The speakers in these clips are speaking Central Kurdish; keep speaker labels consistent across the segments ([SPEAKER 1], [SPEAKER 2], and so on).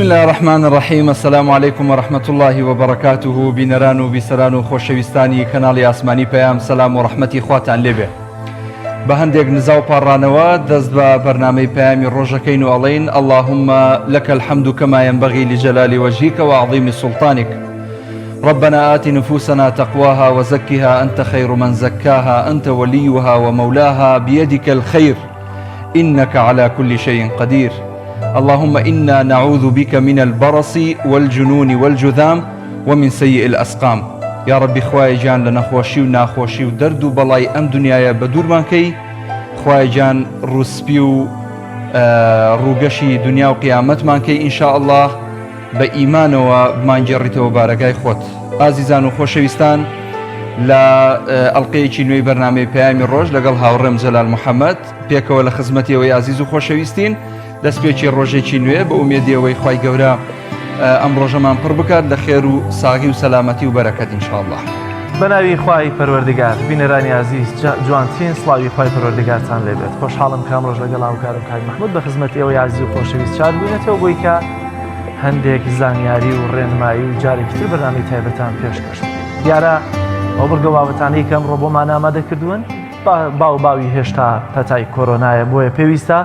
[SPEAKER 1] الله الرحمن الرحیم السلام علیکم و رحمة الله و بەرەکاته بینەران و بیسەران و خۆشەویستانی کەناڵی ئاسمانی پەیام سەلام و ڕەحمەتی خواتان لێبێ بە هەندێک نزا و پاڕانەوە دەست بە بەرنامەی پەیامی ڕۆژەکەین و ئەڵێین اللهم لك الحمد كما ينبغي لجلال وجهك وعظيم سلطانك ربنا آت نفوسنا تقواها وزكها أنت خير من زكاها أنت وليها ومولاها بيدك الخير إنك على كل شيء قدير اللهم إنا نعوذ بك من البرص والجنون والجذام ومن سيء الأسقام یا ڕەبی خوایە گیان لە نەخۆشی و ناخۆشی و دەرد و بەڵای ئەم دنیایە بە دوورمان کەی خوایە گیان ڕووسپی و ڕووگەشی دنیا و قیامەتمان کەی ان شاء اللە بە ئیمانەوە بمانگێڕیتەوە بارەگای خۆت ئازیزان و خۆشەویستان لە ئەڵلقەیەکی نوێی بەرنامەی پەیامی ڕۆژ لەگەڵ هاوڕێم جەلال محەممەد پێکەوە لە خزمەتیەوەی ئازیز و خۆشەویستین دەستپێکی ڕۆژێکی نوێ بە ئومێدی ئەوەی خوای گەورە ئەم ڕۆژەمان پڕ بکات لە خێر و ساغی و سەلامەتی و بەرەکەت ان شاء اللە.
[SPEAKER 2] بە ناوی خوای پەروەردگار بینەرانی ئازیز جوانترین سڵاوی خوای پەروەردگارتان لێ بێت خۆشحاڵم کە ئەمڕۆش لەگەڵ هاوکارم کاک مەحمود بە خزمەت ئێوەی ئازیز و خۆشەویست شاد بووینەتەوە بۆی کە هەندێک زانیاری و ڕێنمایی و جارێکی تر بەرنامەی تایبەتان پێشکەش بکەین دیارە ئەو بڕگە بابەتانەی کە ئەمڕۆ بۆمان ئامادە کردوون باو باوی هێشتا پەتای کۆرۆنایە بۆیە پێویستە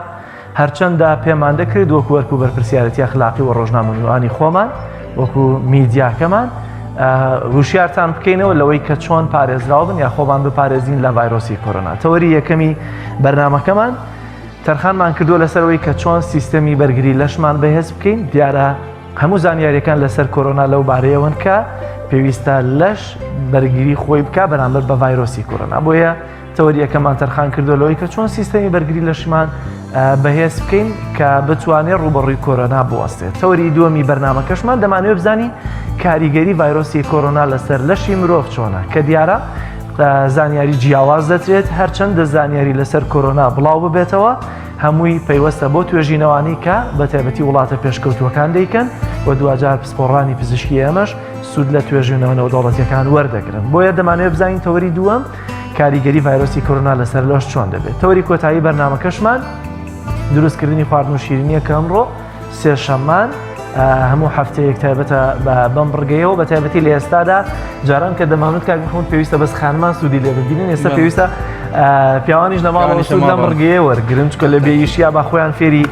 [SPEAKER 2] هەرچەندە پێمان دەکرێت وەکو ئەرک و بەرپرسیارێتی ئەخلاقی و ڕۆژنامەنووانی خۆمان وەکو میدیاکەمان هوشیارتان بکەینەوە لەوەی کە چۆن پارێزراو بن یا خۆمان بپارێزین لە ڤایرۆسی کۆرۆنا تەوەری یەکەمی بەرنمەکەمان تەرخانمان کردووە لەسەرەوەی کە چۆن سیستەمی بەرگری لەشمان بەهێز بکەین دیارە هەموو زانیاریەکان لەسەر کۆرۆنا لەو بارەیەوەن کە پێویستە لەش بەرگری خۆی بک بەرامبەر بە ڤایرۆسی کۆرۆنا بۆیە تەوەری یەکەمان تەرخان کردووە لەوەی کە چۆن سیستەمی بەرگری لەشمان بەهێز بکەین کە بتوانێت ڕووبەڕووی کۆرۆنا بوەستێت تەوەری دووەمی بەرنامەکەشمان دەمانەوێت بزانین کاریگەری ڤایرۆسی کۆرۆنا لەسەر لەشی مرۆڤ چۆنە کە دیارە زانیاری جیاواز دەترێت هەرچەندە زانیاری لەسەر کۆرۆنا بڵاو ببێتەوە هەمووی پەیوەستە بۆ توێژینەوانی کە بە تایبەتی وڵاتە پێشکەوتووەکان دەیکەن و دواجار پسپۆڕانی پزیشکی ئێمەش سوود لە توێژینەوە نێودەوڵەتیەکان وەردەگرن بۆیە دەمانەوێت بزانین تەوەری دووەم کاریگەری ڤایرۆسی کۆرۆنا لەسەر لەش چۆن دەبێت تەوەری کۆتایی بەرنامەکەشمان دروستکردنی خواردن و شیرینیە کە ئەمڕۆ سێشەممان هەموو هەفتەیەک تایبەتە بەم بڕگەیەوە بە تایبەتی لە ئێستادا جاران کە دەمانوت کاک محمود پێویستە بەس خانمان سوودی لێ ببینن ئێستا پێویستە پیاوانیش لە ماڵەوە سوود لەم بڕگەیە وەرگرن چکە لە بێیشیا بە خۆیان فێری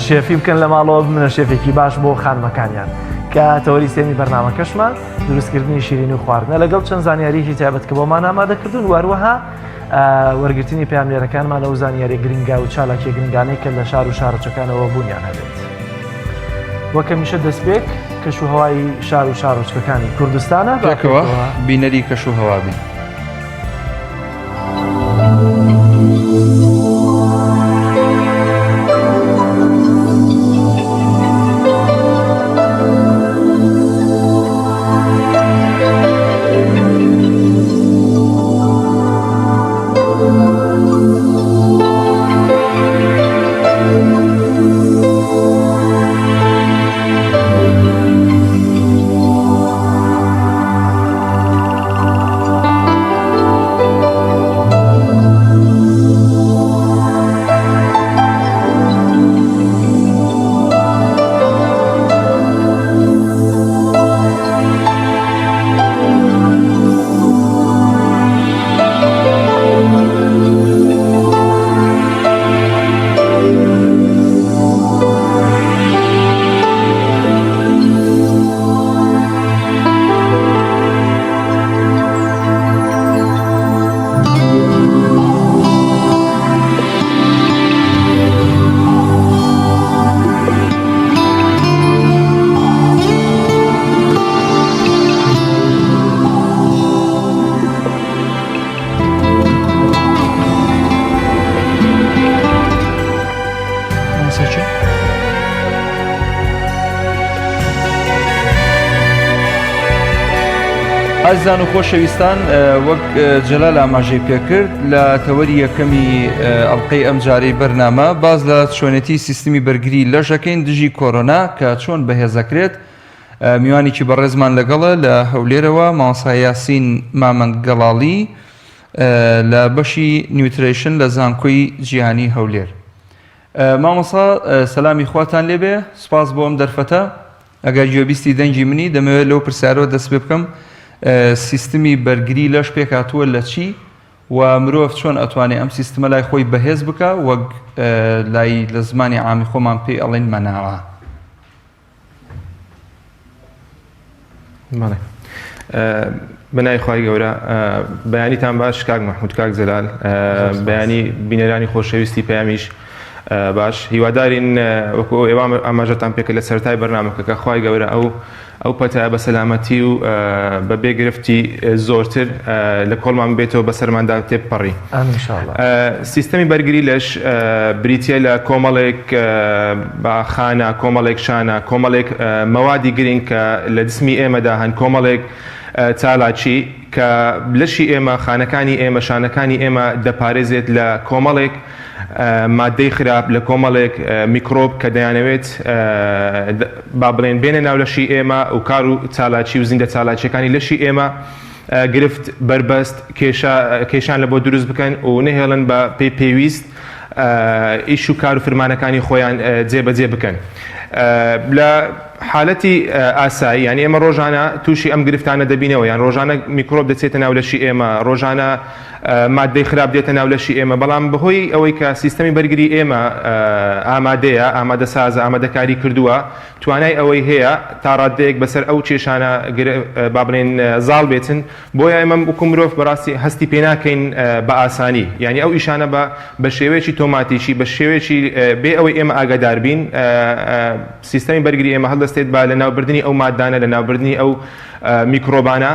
[SPEAKER 2] شێفی بکەن لە ماڵەوە بمنە شێفێکی باش بۆ خانمەکانیان کە تەوەری سێمی بەرنامەکەشمان دروستکردنی شیرین و خواردنە لەگەڵ چەند زانیاریی تایبەت کە بۆمان ئامادەکردون واروەها وەرگرتنی پامنێرەکانمان ئەو زانیاری گرنگا و چالاکی گرنگانەی کە لە شار و شارۆچەکانەوە بوونیان هەبێت. وەک هەمیشە دەستپێک کەش و هەوای شار و شارۆچکەکانی کوردستانە
[SPEAKER 1] پێکەوە بینەری کەش و هەوا بین. ئازیزان و خۆشەویستان وەک جەلال ئاماژەی پێکرد لە تەوەری یەکەمی ئەڵلقەی ئەمجارەی بەرنامە باز لە چۆنێتی سیستمی بەرگری لەشەکەین دژی کۆرۆنا کە چۆن بەهێزەکرێت میوانێکی بەڕێزمان لەگەڵە لە هەولێرەوە مامۆستا یاسین مامەند گەڵاڵی لە بەشی nutrition لە زانکۆی جیهانی هەولێر. مامۆستا سەلامی خواتان لێبێ سوپاس بۆ ئەم دەرفەتە ئەگەر گوێبیستی دەنگی منی دەمەوێت لەو پرسیارەوە دەست پێ بکەم سیستمی بەرگری لەش پێکهاتووە لە چی و مرۆڤ چۆن ئەتوانێ ئەم سیستمە لای خۆی بەهێز بکا وەک لای لە زمانی عامی خۆمان پێی ئەڵێن مەناعە؟
[SPEAKER 3] بەڵێ بەناوی خوای گەورە بەیانیتان باش کاک مەحمود کاک جەلال بەیانی بینەرانی خۆشەویستی پەیامیش باش هیوادارین وەکو ئەو ئێوە ئاماژەتان پێکرد لە سەرەتای بەرنامەکە کە خوای گەورە ئەو ئەو پەتایە بە سەلامەتی و بە بێ گرفتی زۆرتر لە کۆڵمان بێتەوە بەسەرماندا تێبپەڕی. سیستەمی بەرگری لەش بریتییە لە کۆمەڵێک بە خانە، کۆمەڵێک شانە، کۆمەڵێک مەوادی گرنگ کە لە جسمی ئێمەدا هەن، کۆمەڵێک چالاکی کە لەشی ئێمە، خانەکانی ئێمە، شانەکانی ئێمە دەپارێزێت لە کۆمەڵێک ماددەی خراپ، لە کۆمەڵێک میکرۆب کە دەیانەوێت با بڵێن بێنە ناو لەشی ئێمە و کار و چالاکی و زیندە چالاکیەکانی لەشی ئێمە گرفت، بەربەست، کێشە، کێشان لە بۆ دروست بکەن و نەهێڵن بە پێی پێویست ئیش و کار و فرمانەکانی خۆیان جێبەجێ بکەن. لە حالەتی ئاسایی یانی ئێمە ڕۆژانە تووشی ئەم گرفتانە دەبینەوە یان ڕۆژانە میکرۆب دەچێتە ناو لەشی ئێمە ڕۆژانە ماددەی خراپ دێتە ناو لەشی ئێمە بەڵام بەهۆی ئەوەی کە سیستەمی بەرگری ئێمە ئامادەیە ئامادەسازە ئامادەکاری کردووە توانای ئەوەی هەیە تا ڕاددەیەک بەسەر ئەو کێشانە با بڵێین زاڵ بێتن، بۆیە ئێمە وەکو مرۆڤ بەڕاستی هەستی پێ ناکەین بە ئاسانی، یانی ئەو ئیشانە بە بە شێوەیەکی تۆماتیکی بە شێوەیەکی بێ ئەوەی ئێمە ئاگادار بین سیستەمی بەرگری ئێمە هەڵدەستێت بە لەناوبردنی ئەو ماددانە لەناوبردنی ئەو میکرۆبانە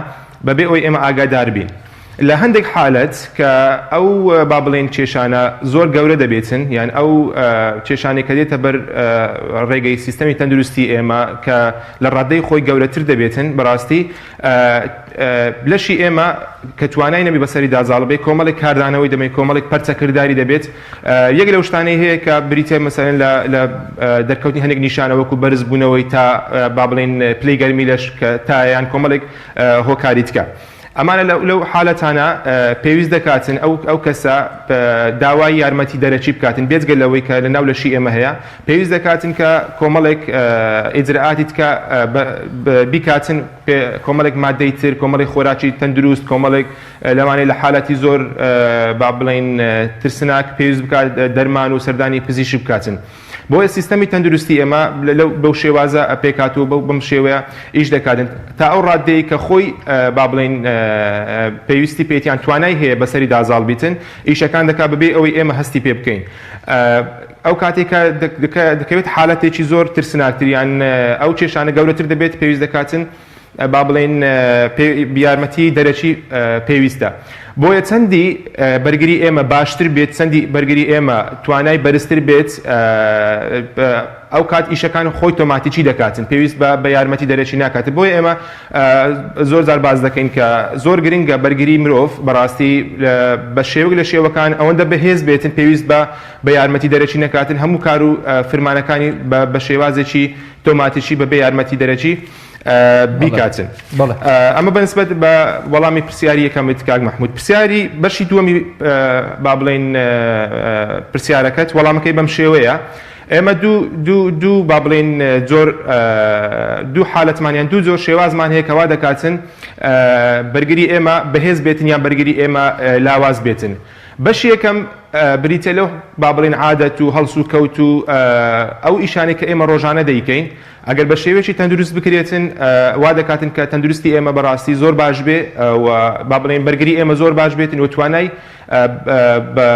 [SPEAKER 3] بەبێ ئەوەی ئێمە ئاگادار بین. لە هەندێک حالەت کە ئەو با بڵێین کێشانە زۆر گەورە دەبێتن یان ئەو کێشانەی کە دێتە بەر ڕێگەی سیستەمی تەندروستی ئێمە کە لە ڕادەی خۆی گەورەتر دەبێتن بەڕاستی لەشی ئێمە کە توانای نەبی بەسەریدا زاڵ بێ کۆمەڵێک کاردانەوەی دەبێت کۆمەڵێک پەرچەکرداری دەبێت یەک لەو شتانەی هەیە کە بریتە مەسەلەن لە دەرکەوتنی هەندێک نیشانە وەکو بەرزبوونەوەی تا با بڵێین پلەی گەرمی لەش کە تا یان کۆمەڵێک هۆکاری تکە. ئەمانە لەو حالەتانە پێویست دەکاتن ئەو ئەو کەسە داوای یارمەتی دەرەکی بکاتن بێجگە لەوەی کە لەناو لەشی ئێمە هەیە پێویست دەکاتن کە کۆمەڵێک ئیجرائاتی تکە بیکاتن کۆمەڵێک مادەی تر کۆمەڵێک خۆراکی تەندروست کۆمەڵێک لەوانەیە لە حالەتی زۆر با بڵێین ترسناک پێویست بکات دەرمان و سەردانی پزیشک بکاتن. بۆیە سیستەمی تەندروستی ئێمە لەو بەو شێوازە پێکهاتووە بەو بەم شێوەیە ئیش دەکات تا ئەو ڕاددەی کە خۆی با بڵێین پێویستی پێیان توانای هەیە بەسەریدا زاڵ بیتن ئیشەکان دەکات بەبێ ئەوەی ئێمە هەستی پێ بکەین ئەو کاتێک کە دەکەوێت حالەتێکی زۆر ترسناکتر یان ئەو کێشانە گەورەتر دەبێت پێویست دەکاتن با بڵێین یارمەتی دەرەکی پێویستە. بۆیە چەندی بەرگری ئێمە باشتر بێت، چەندی بەرگری ئێمە توانای بەرزتر بێت، ئەو کات ئیشەکان خۆی تۆماتیکی دەکاتن، پێویست بە بە یارمەتی دەرەکی ناکات. بۆیە ئێمە زۆر جار باس دەکەین کە زۆر گرنگە بەرگری مرۆڤ بەڕاستی بە شێوەک لە شێوەکان ئەوەندە بەهێز بێتن پێویست بە بە یارمەتی دەرەکی نەکاتن، هەموو کار و فرمانەکانی بە شێوازێکی تۆماتیکی بەبێ یارمەتی دەرەکی بیکاتن. ئەمە بەنسبەت بە وەڵامی پرسیاری یەکەمت کاک مەحمود. پرسیاری بەشی دووەمی با بڵێین پرسیارەکەت وەڵامەکەی بەم شێوەیە. ئێمە دوو دوو دوو با بڵێین جۆر دوو حالەتمان یان دوو جۆر شێوازمان هەیە کەوا دەکاتن بەرگری ئێمە بەهێز بێتن یان بەرگری ئێمە لاواز بێتن. بەشی یەکەم بریتیە لەو با بڵێین عادەت و هەڵسوکەوت و ئەو ئیشانەی کە ئێمە ڕۆژانە دەیکەین ئەگەر بە شێوەیەکی تەندروست بکرێتن وا دەکاتن کە تەندروستی ئێمە بەڕاستی زۆر باش بێ و با بڵێین بەرگری ئێمە زۆر باش بێتن و توانای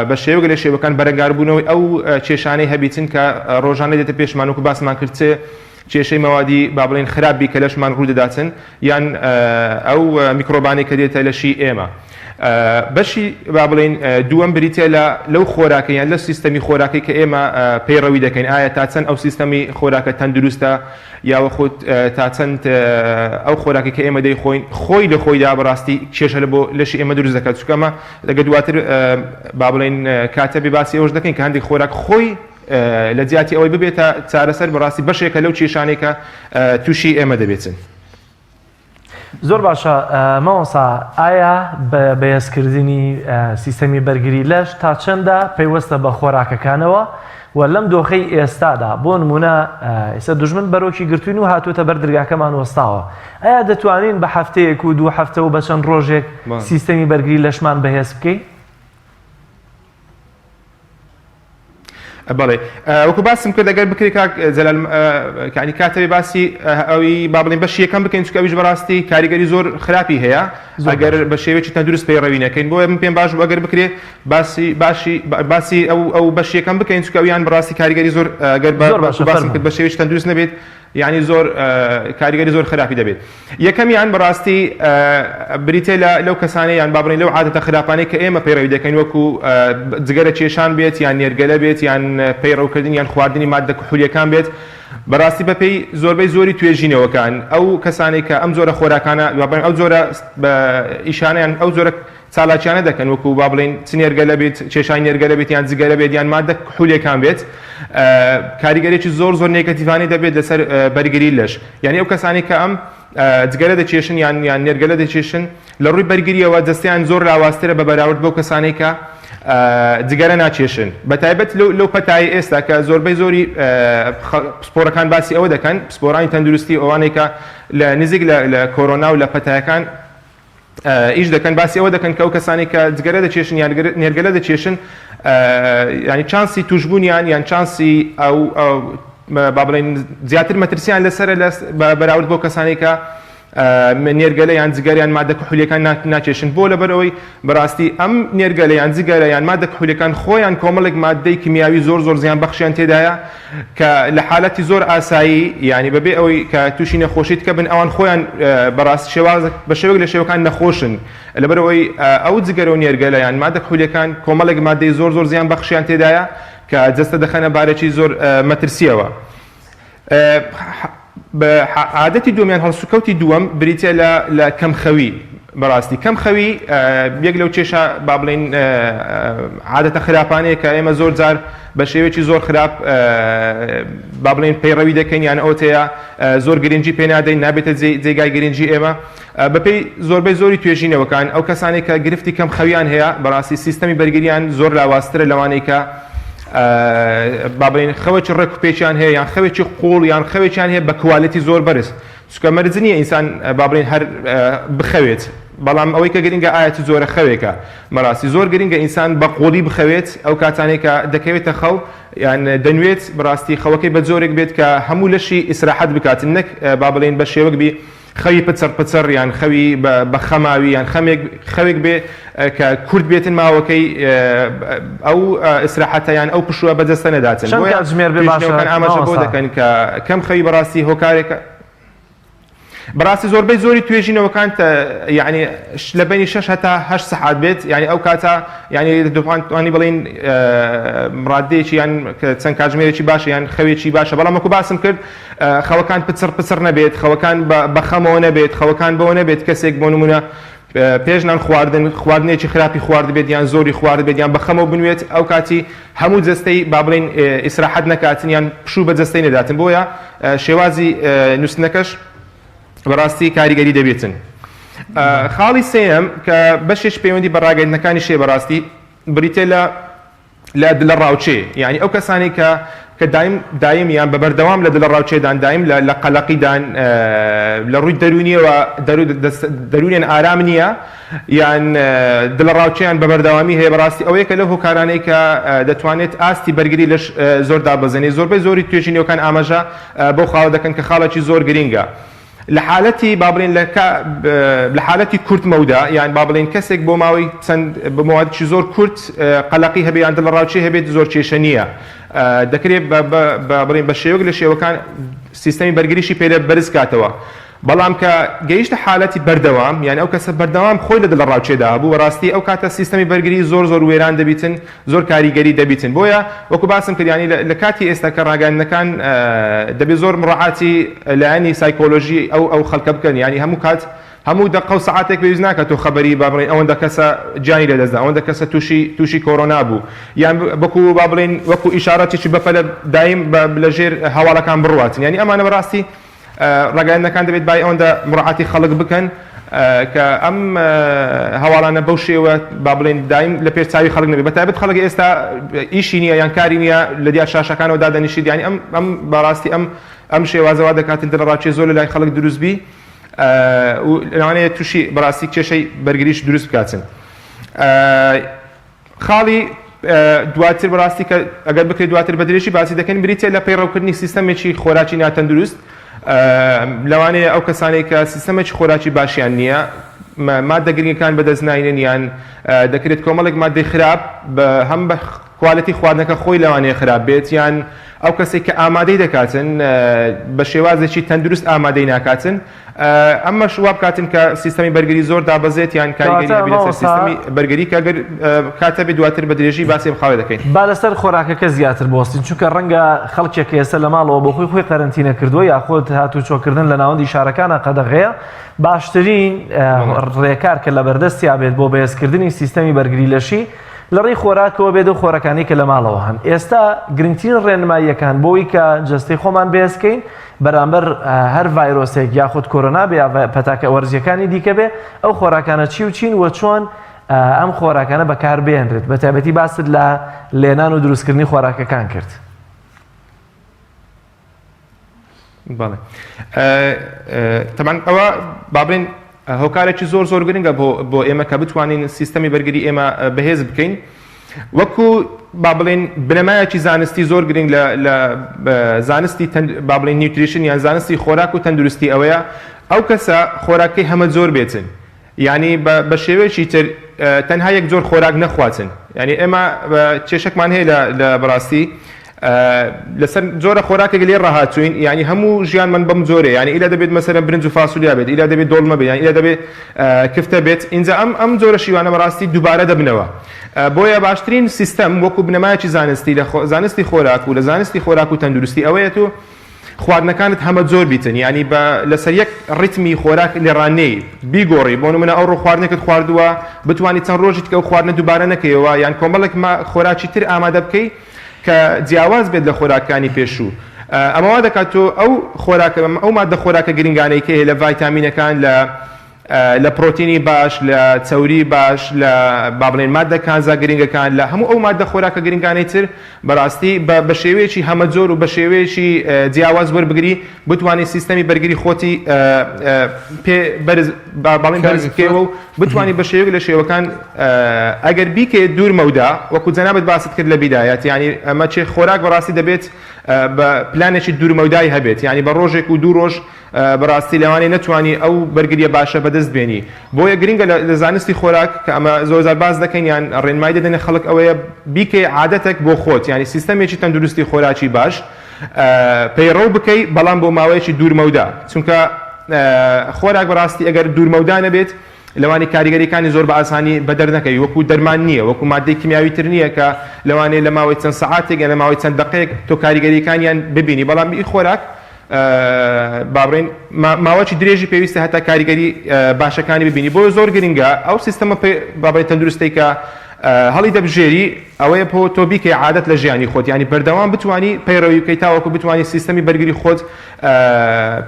[SPEAKER 3] بە شێوەک لە شێوەکان بەرەنگاربوونەوەی ئەو کێشانەی هەبیتن کە ڕۆژانە دێتە پێشمان وەکو باسمان کرد چ کێشەی مەوادی با بڵێین خراپ بی کە لەشمان ڕوو دەداتن یان ئەو میکرۆبانەی کە دێتە لەشی ئێمە. بەشی با بڵێین دووەم بریتیە لە لەو خۆراکە یان لە سیستەمی خۆراکەی کە ئێمە پەیڕەوی دەکەین ئایا تا چەند ئەو سیستەمی خۆراکە تەندروستە یاوەخود تا چەند ئەو خۆراکە کە ئێمە دەیخۆین خۆی لە خۆیدا بەڕاستی کێشە لە بۆ لەشی ئێمە دروست دەکات چونکە ئەمە لەگە دواتر با بڵێین کاتە بێ باسی ئەوەش دەکەین کە هەندێک خۆراک خۆی لە جیاتی ئەوەی ببێتە چارەسەر بەڕاستی بەشێکە لەو کێشانەی کە تووشی ئێمە دەبێتن.
[SPEAKER 2] زۆر باشە مامۆستا ئایا بە بەهێزکردنی سیستەمی بەرگری لەش تا چەندە پەیوەستە بە خۆراکەکانەوە؟ و لەم دۆخەی ئێستادا بۆ نمونە ئێستا دوژمن بەرۆکی گرتوین و هاتووتە بەر درگاکەمان وەستاوە ئایا دەتوانین بە هەفتەیەک و دوو هەفتە و بە چەند ڕۆژێک سیستەمی بەرگری لەشمان بەهێز بکەین؟
[SPEAKER 3] بەڵێ وەکو باسم کرد ئەگەر بکرێت کاک جەلال کانی کاتەوەی باسی ئەوی با بڵێن بەشی یەکەم بکەین چونکە ئەویش بەڕاستی کاریگەری زۆر خراپی هەیە ئەگەر بە شێوەیەکی تەندروست پەیڕەوی نەکەین بۆیە من پێم باش بوو ئەگەر بکرێ باسی باشی باسی ئەو ئەو بەشی یەکەم بکەین چونکە ئەویان بەڕاستی کاریگەری زۆر ئەگەر بە باسم کرد بە شێوەیەکی تەندروست نەبێت یانی زۆر کاریگەری زۆر خراپی دەبێت یەکەمیان بەڕاستی بریتە لە لەو کەسانەی یان با بڵێین لەو عادەتە خراپانەی کە ئێمە پەیڕەوی دەکەین وەکو جگەرە کێشان بێت یان نێرگەلە بێت یان پەیڕەوکردن یان خواردنی ماددە کحولیەکان بێت بەڕاستی بەپێی زۆربەی زۆری توێژینەوەکان ئەو کەسانەی کە ئەم جۆرە خۆراکانە با بڵێین ئەو جۆرە ئیشانەیان ئەو جۆرە چالاکیانە دەکەن وەکو با بڵێین چ نێرگەلە بێت کێشانی نێرگەلە بێت یان جگەرە بێت یان مادە کحولیەکان بێت کاریگەرێکی زۆر زۆر نێگەتیڤانەی دەبێت لەسەر بەرگری لەش یعنی ئەو کەسانی کە ئەم جگەرە دەکێشن یان یان نێرگەلە دەکێشن لە ڕووی بەرگریەوە جەستەیان زۆر لاوازترە بە بەراورد بەو کەسانەی کە جگەرە ناکێشن بە تایبەت لەو پەتای ئێستا کە زۆربەی زۆری پسپۆرەکان باسی ئەوە دەکەن پسپۆرانی تەندروستی ئەوانەی کە لە نزیک لە کۆرۆنا و لە پەتایەکان ئیش دەکەن باسی ئەوە دەکەن کە ئەو کەسانی کە جگەرە دەکێشن یان نێرگەلە دەکێشن ینی چانسی توشبوونیان یان چانسی ئەو با بڵێن زیاتر مەترسیان لەسەر لە بەراورد بۆ کەسانی کە نێرگەلە یان جگەر یان مادە کحولیەکان ناکێشن بۆ لەبەر ئەوەی بەڕاستی ئەم نێرگەلە یان جگەرە یان مادە کحولیەکان خۆیان کۆمەڵێک مادەی کیمیاوی زۆر زۆر زیان بەخشیان تێدایە کە لە حالەتی زۆر ئاسایی یانی بەبێ ئەوەی کە تووشی نەخۆشی تکە بن ئەوان خۆیان بەڕاست شێواز بە شێوەیەک لە شێوەکان نەخۆشن لەبەرئەوەی ئەو جگەرە و نێرگەلە یان مادە کحولیەکان کۆمەڵێک مادەی زۆر زۆر زیان بەخشیان تێدایە کە جەستە دەخەنە بارێکی زۆر مەترسیەوە. عادەتی دووەم یان هەڵسوکەوتی دووەم بریتیە لە لە کەمخەوی بەڕاستی کەم خەوی یەک لەو کێشە با بڵین عادەتە خراپانەیە کە ئێمە زۆر جار بە شێوەیەکی زۆر خراپ با بڵین پەیڕەوی دەکەین یان ئەوتەیە زۆر گرنگی پێ نادەین نابێتە جێگای گرنگی ئێمە بەپێی زۆربەی زۆری توێژینەوەکان ئەو کەسانێک کە گرفتی کەم خەویان هەیە بەڕاستی سیستەمی بەرگریان زۆر لاوازترە لەوانەی کە با بڵێین خەوێکی ڕێک و پێکیان هەیە یان خەوێکی قوڵ یان خەوێکیان هەیە بە quality زۆر بەرز چونکە مەرج نییە ئینسان با بڵێین هەر بخەوێت بەڵام ئەوەی کە گرنگە ئایا چ جۆرە خەوێکە بەڕاستی زۆر گرنگە ئینسان بە قوڵی بخەوێت ئەو کاتانەی کە دەکەوێتە خەو یان دەنوێت بەڕاستی خەوەکەی بە جۆرێک بێت کە هەموو لەشی ئیسراحەت بکات نەک با بڵێین بە شێوەک بی خەوی پچڕ پچڕ یان خەوی بە خەماوی یان خەمێک خەوێک بێ کە کورت بێتن ماوەکەی ئەو ئیسراحەتە یان ئەو پشووە بە جەستە نەداتن
[SPEAKER 2] چەند
[SPEAKER 3] بۆیە
[SPEAKER 2] کاتژمێر بێ باشە
[SPEAKER 3] توێژینەوەکان ئاماژە بەوە
[SPEAKER 2] مامۆستا؟
[SPEAKER 3] دەکەن کە کەم خەوی بەڕاستی هۆکارێکە بەڕاستی زۆربەی زۆری توێژینەوەکان یعنی لە بەینی 6 هەتا 8 سەعات بێت یعنی ئەو کاتە یعنی دەتوانی بڵین ڕادەیەکی یان چەند کاتژمێرێکی باشە یان خەوێکی باشە بەڵام وەکو باسم کرد خەوەکان پچڕ پچڕ نەبێت، خەوەکان بە خەمەوە نەبێت، خەوەکان بەوە نەبێت کەسێک بۆ نموونە پێش نان خواردن خواردنێکی خراپی خواردبێت یان زۆری خواردبێت یان بە خەمەوە بنوێت ئەو کاتی هەموو جەستەی با بڵێین ئیسراحەت نەکاتن یان پشوو بە جەستەی نەداتن بۆیە شێوازی نووستنەکەش بەڕاستی کاریگەری دەبێتن. خاڵی سێیەم کە بەشێکی پەیوەندی بە ڕاگەیاندنەکانیش هەیە بەڕاستی بریتیە لە لە دلەڕاوکێ یانی ئەو کەسانەی کە کە دایم دایم یان بە بەردەوام لە دلەڕاوکێدان دایم لە لە قەلەقیدان لە ڕووی دەروونیەوە دەروونیان ئارام نییە یان دلەڕاوکێیان بە بەردەوامی هەیە بەڕاستی ئەوەیە کە لەو هۆکارانەی کە دەتوانێت ئاستی بەرگری لەش زۆر دابەزێنێت زۆربەی زۆری توێژینەوەکان ئاماژە بەو خاڵە دەکەن کە خاڵێکی زۆر گرینگە لە حالەتی با بڵێین لە کە لە حالەتی کورت مەودا یان با بڵێین کەسێک بۆ ماوەی چەند بە ماوەیەکی زۆر کورت قەلەقی هەبێ یان دڵەڕاوکێ هەبێت زۆر کێشە نییە دەکرێت بە بڵێین بە شێوەک لە شێوەکان سیستەمی بەرگریشی پێ بەرز کاتەوە بەڵام کە گەیشتە حالەتی بەردەوام یان ئەو کەسە بەردەوام خۆی لە دڵەڕاوکێدا هەبوو بەڕاستی ئەو کاتە سیستەمی بەرگری زۆر زۆر وێران دەبیتن زۆر کاریگەری دەبیتن بۆیە وەکو باسم کرد یانی لە کاتی ئێستا کە ڕاگەیاندنەکان دەبێ زۆر مڕاعاتی لایەنی سایکۆلۆژی ئەو ئەو خەڵکە بکەن یانی هەموو کات هەموو دەقە و سەعاتێک پێویست ناکات تۆ خەبەری با بڵێین ئەوەندە کەسە گیانی لەدەستدا ئەوەندە کەسە تووشی تووشی کۆرۆنا بوو یان وەکو با بڵێین وەکو ئیشارەتێکی بەپەلە دایم لە ژێر هەواڵەکان بڕواتن یانی ئەمانە بەڕاستی. ڕاگەیاندنەکان دەبێت بای ئەوەندە مڕعاتی خەڵک بکەن کە ئەم هەواڵانە بەو شێوە با بڵێن دایم لە پێش چاوی خەڵک نەبێت، بەتایبەت خەڵک ئێستا ئیشی نییە یان کاری نییە لە دیار شاشەکانەوە دادەنیشیت، یانی ئەم ئەم بەڕاستی ئەم ئەم شێوازە وا دەکاتن دڵەڕاوکێ زۆر لە لای خەڵک دروست بی و لەوانەیە تووشی بەڕاستی کێشەی بەرگریش دروست بکاتن. خاڵی دواتر بەڕاستی کە ئەگەر بکرێت دواتر بە درێژی باسی دەکەین بریتە لە پەیڕەوکردنی سیستەمێکی خۆراکی ناتەندروست. لەوانەیە ئەو کەسانەی کە سیستەمێکی خۆراکی باشیان نییە مادە گرنگەکان بەدەست ناینن یان دەکرێت کۆمەڵێک مادەی خراپ هەم بە quality خواردنەکە خۆی لەوانەیە خراپ بێت یان ئەو کەسێک کە ئامادەی دەکاتن بە شێوازێکی تەندروست ئامادەی ناکاتن ئەمەش وا بکاتن کە سیستەمی بەرگری زۆر دابەزێت یان کاریگەری هەبێت لەسەر سیستەمی بەرگری کە گەر کات هەبێت دواتر بە درێژی باسی ئەم خاڵە دەکەین.
[SPEAKER 2] با لەسەر خۆراکەکە زیاتر بوەستین چونکە ڕەنگە خەڵکێک کە ئێستا لە ماڵەوە بۆ خۆی خۆی قەرەنتینە کردووە یاخود هاتوچۆکردن لە ناوەندی شارەکانە قەدەغەیە باشترین ڕێکار کە لەبەردەستیا بێت بۆ بەهێزکردنی سیستەمی بەرگری لەشی لە ڕێی خۆراکەوە بێت و خۆرەکانی کە لە ماڵەوە هەن ئێستا گرنگترین ڕێنماییەکان بۆی کە جەستەی خۆمان بەهێزکەین بەرامبەر هەر ڤایرۆسێک یاخود کۆرۆنا بێ یا پەتاکە وەرزیەکانی دیکە بێ ئەو خۆراکانە چی و چین و چۆن ئەم خۆراکانە بەکاربێنرێت بە تایبەتی باست لە لێنان و دروستکردنی خۆراکەکان کرد.
[SPEAKER 3] بەڵێ تەبعەن ئەوە با بڵێن هۆکارێکی زۆر زۆر گرنگە بۆ بۆ ئێمە کە بتوانین سیستەمی بەرگری ئێمە بەهێز بکەین وەکو با بڵێن بنەمایەکی زانستی زۆر گرنگ لە لە زانستی با بڵێن nutrition یان زانستی خۆراک و تەندروستی ئەوەیە ئەو کەسە خۆراکەی هەمە جۆر بێتن یانی بە بە شێوەیەکی تر تەنها یەک جۆر خۆراک نەخواتن یانی ئێمە کێشەکمان هەیە لە لە بەڕاستی لەسەر جۆرە خۆراکێک لێ ڕاهاتوین یانی هەموو ژیانمان بەم جۆرە یانی ئیلا دەبێت مەسەلەن برنج و فاسولیا بێت ئیلا دەبێت دۆڵمە بێت یانی ئیلا دەبێت کفتە بێت ئینجا ئەم ئەم جۆرە شیوانە بەڕاستی دووبارە دەبنەوە بۆیە باشترین سیستەم وەکو بنەمایەکی زانستی لە زانستی خۆراک و لە زانستی خۆراک و تەندروستی ئەوەیە تو خواردنەکانت هەمە جۆر بیتن یانی بە لەسەر یەک ڕیتمی خۆراک لێڕانێی بیگۆڕی بۆ نمونە ئەوڕۆ خواردنێکت خواردووە بتوانی چەند ڕۆژی تکە ئەو خواردنە دووبارە نەکەیەوە یان کۆمەڵێک ما خۆراکی تر ئامادە بکەی کە جیاواز بێت لە خۆراکانی پێشوو ئەمە وا دەکات تۆ ئەو خۆراکە ئەو ماددە خۆراکە گرنگانەی کە هەیە لە ڤایتامینەکان لە لە پرۆتینی باش، لە چەوری باش، لە با بڵێین ماددە کانزا گرنگەکان، لە هەموو ئەو ماددە خۆراکە گرنگانەی تر بەڕاستی بە بە شێوەیەکی هەمەجۆر و بە شێوەیەکی جیاواز وەربگری بتوانی سیستەمی بەرگری خۆتی پێ بەرز با بەڵێن بەرز بکەیەوە و بتوانی بە شێوەیەک لە شێوەکان ئەگەر بیکەیت دوور مەودا وەکو جەنابت باست کرد لە بیدایەت یانی ئەمە چێ خۆراک بەڕاستی دەبێت بە پلانێکی دوور مەودای هەبێت یانی بە ڕۆژێک و دوو ڕۆژ بەڕاستی لەوانەیە نەتوانی ئەو بەرگریە باشە بەدەست بێنی بۆیە گرنگە لە زانستی خۆراک کە ئەمە زۆرجار باس دەکەین یان ڕێنمایی دەدەنە خەڵک ئەوەیە بیکەی عادەتێک بۆ خۆت یانی سیستەمێکی تەندروستی خۆراکی باش پەیڕەو بکەی بەڵام بۆ ماوەیەکی دوورمەودا چونکە خۆراک بەڕاستی ئەگەر دوورمەودا نەبێت لەوانی کاریگەریەکانی زۆر بە ئاسانی بەدەر نەکەوی وەکو دەرمان نییە وەکو مادەی کیمیاوی تر نییە کە لەوانەیە لە ماوەی چەند سەعاتێک یان لە ماوەی چەند دەقەیەک تۆ کاریگەریەکانیان ببینی بەڵام ئی خۆراک با بڵێین ماوەکی درێژی پێویستە هەتا کاریگەری باشەکانی ببینی بۆیە زۆر گرنگە ئەو سیستەمە با بڵێین تەندروستەی کە هەڵی دەبژێری ئەوەیە پۆ تۆ بیکەی عادەت لە ژیانی خۆت یانی بەردەوام بتانی پەیڕەوی بکەیت تاوەکو بتانی سیستەمی بەرگری خۆت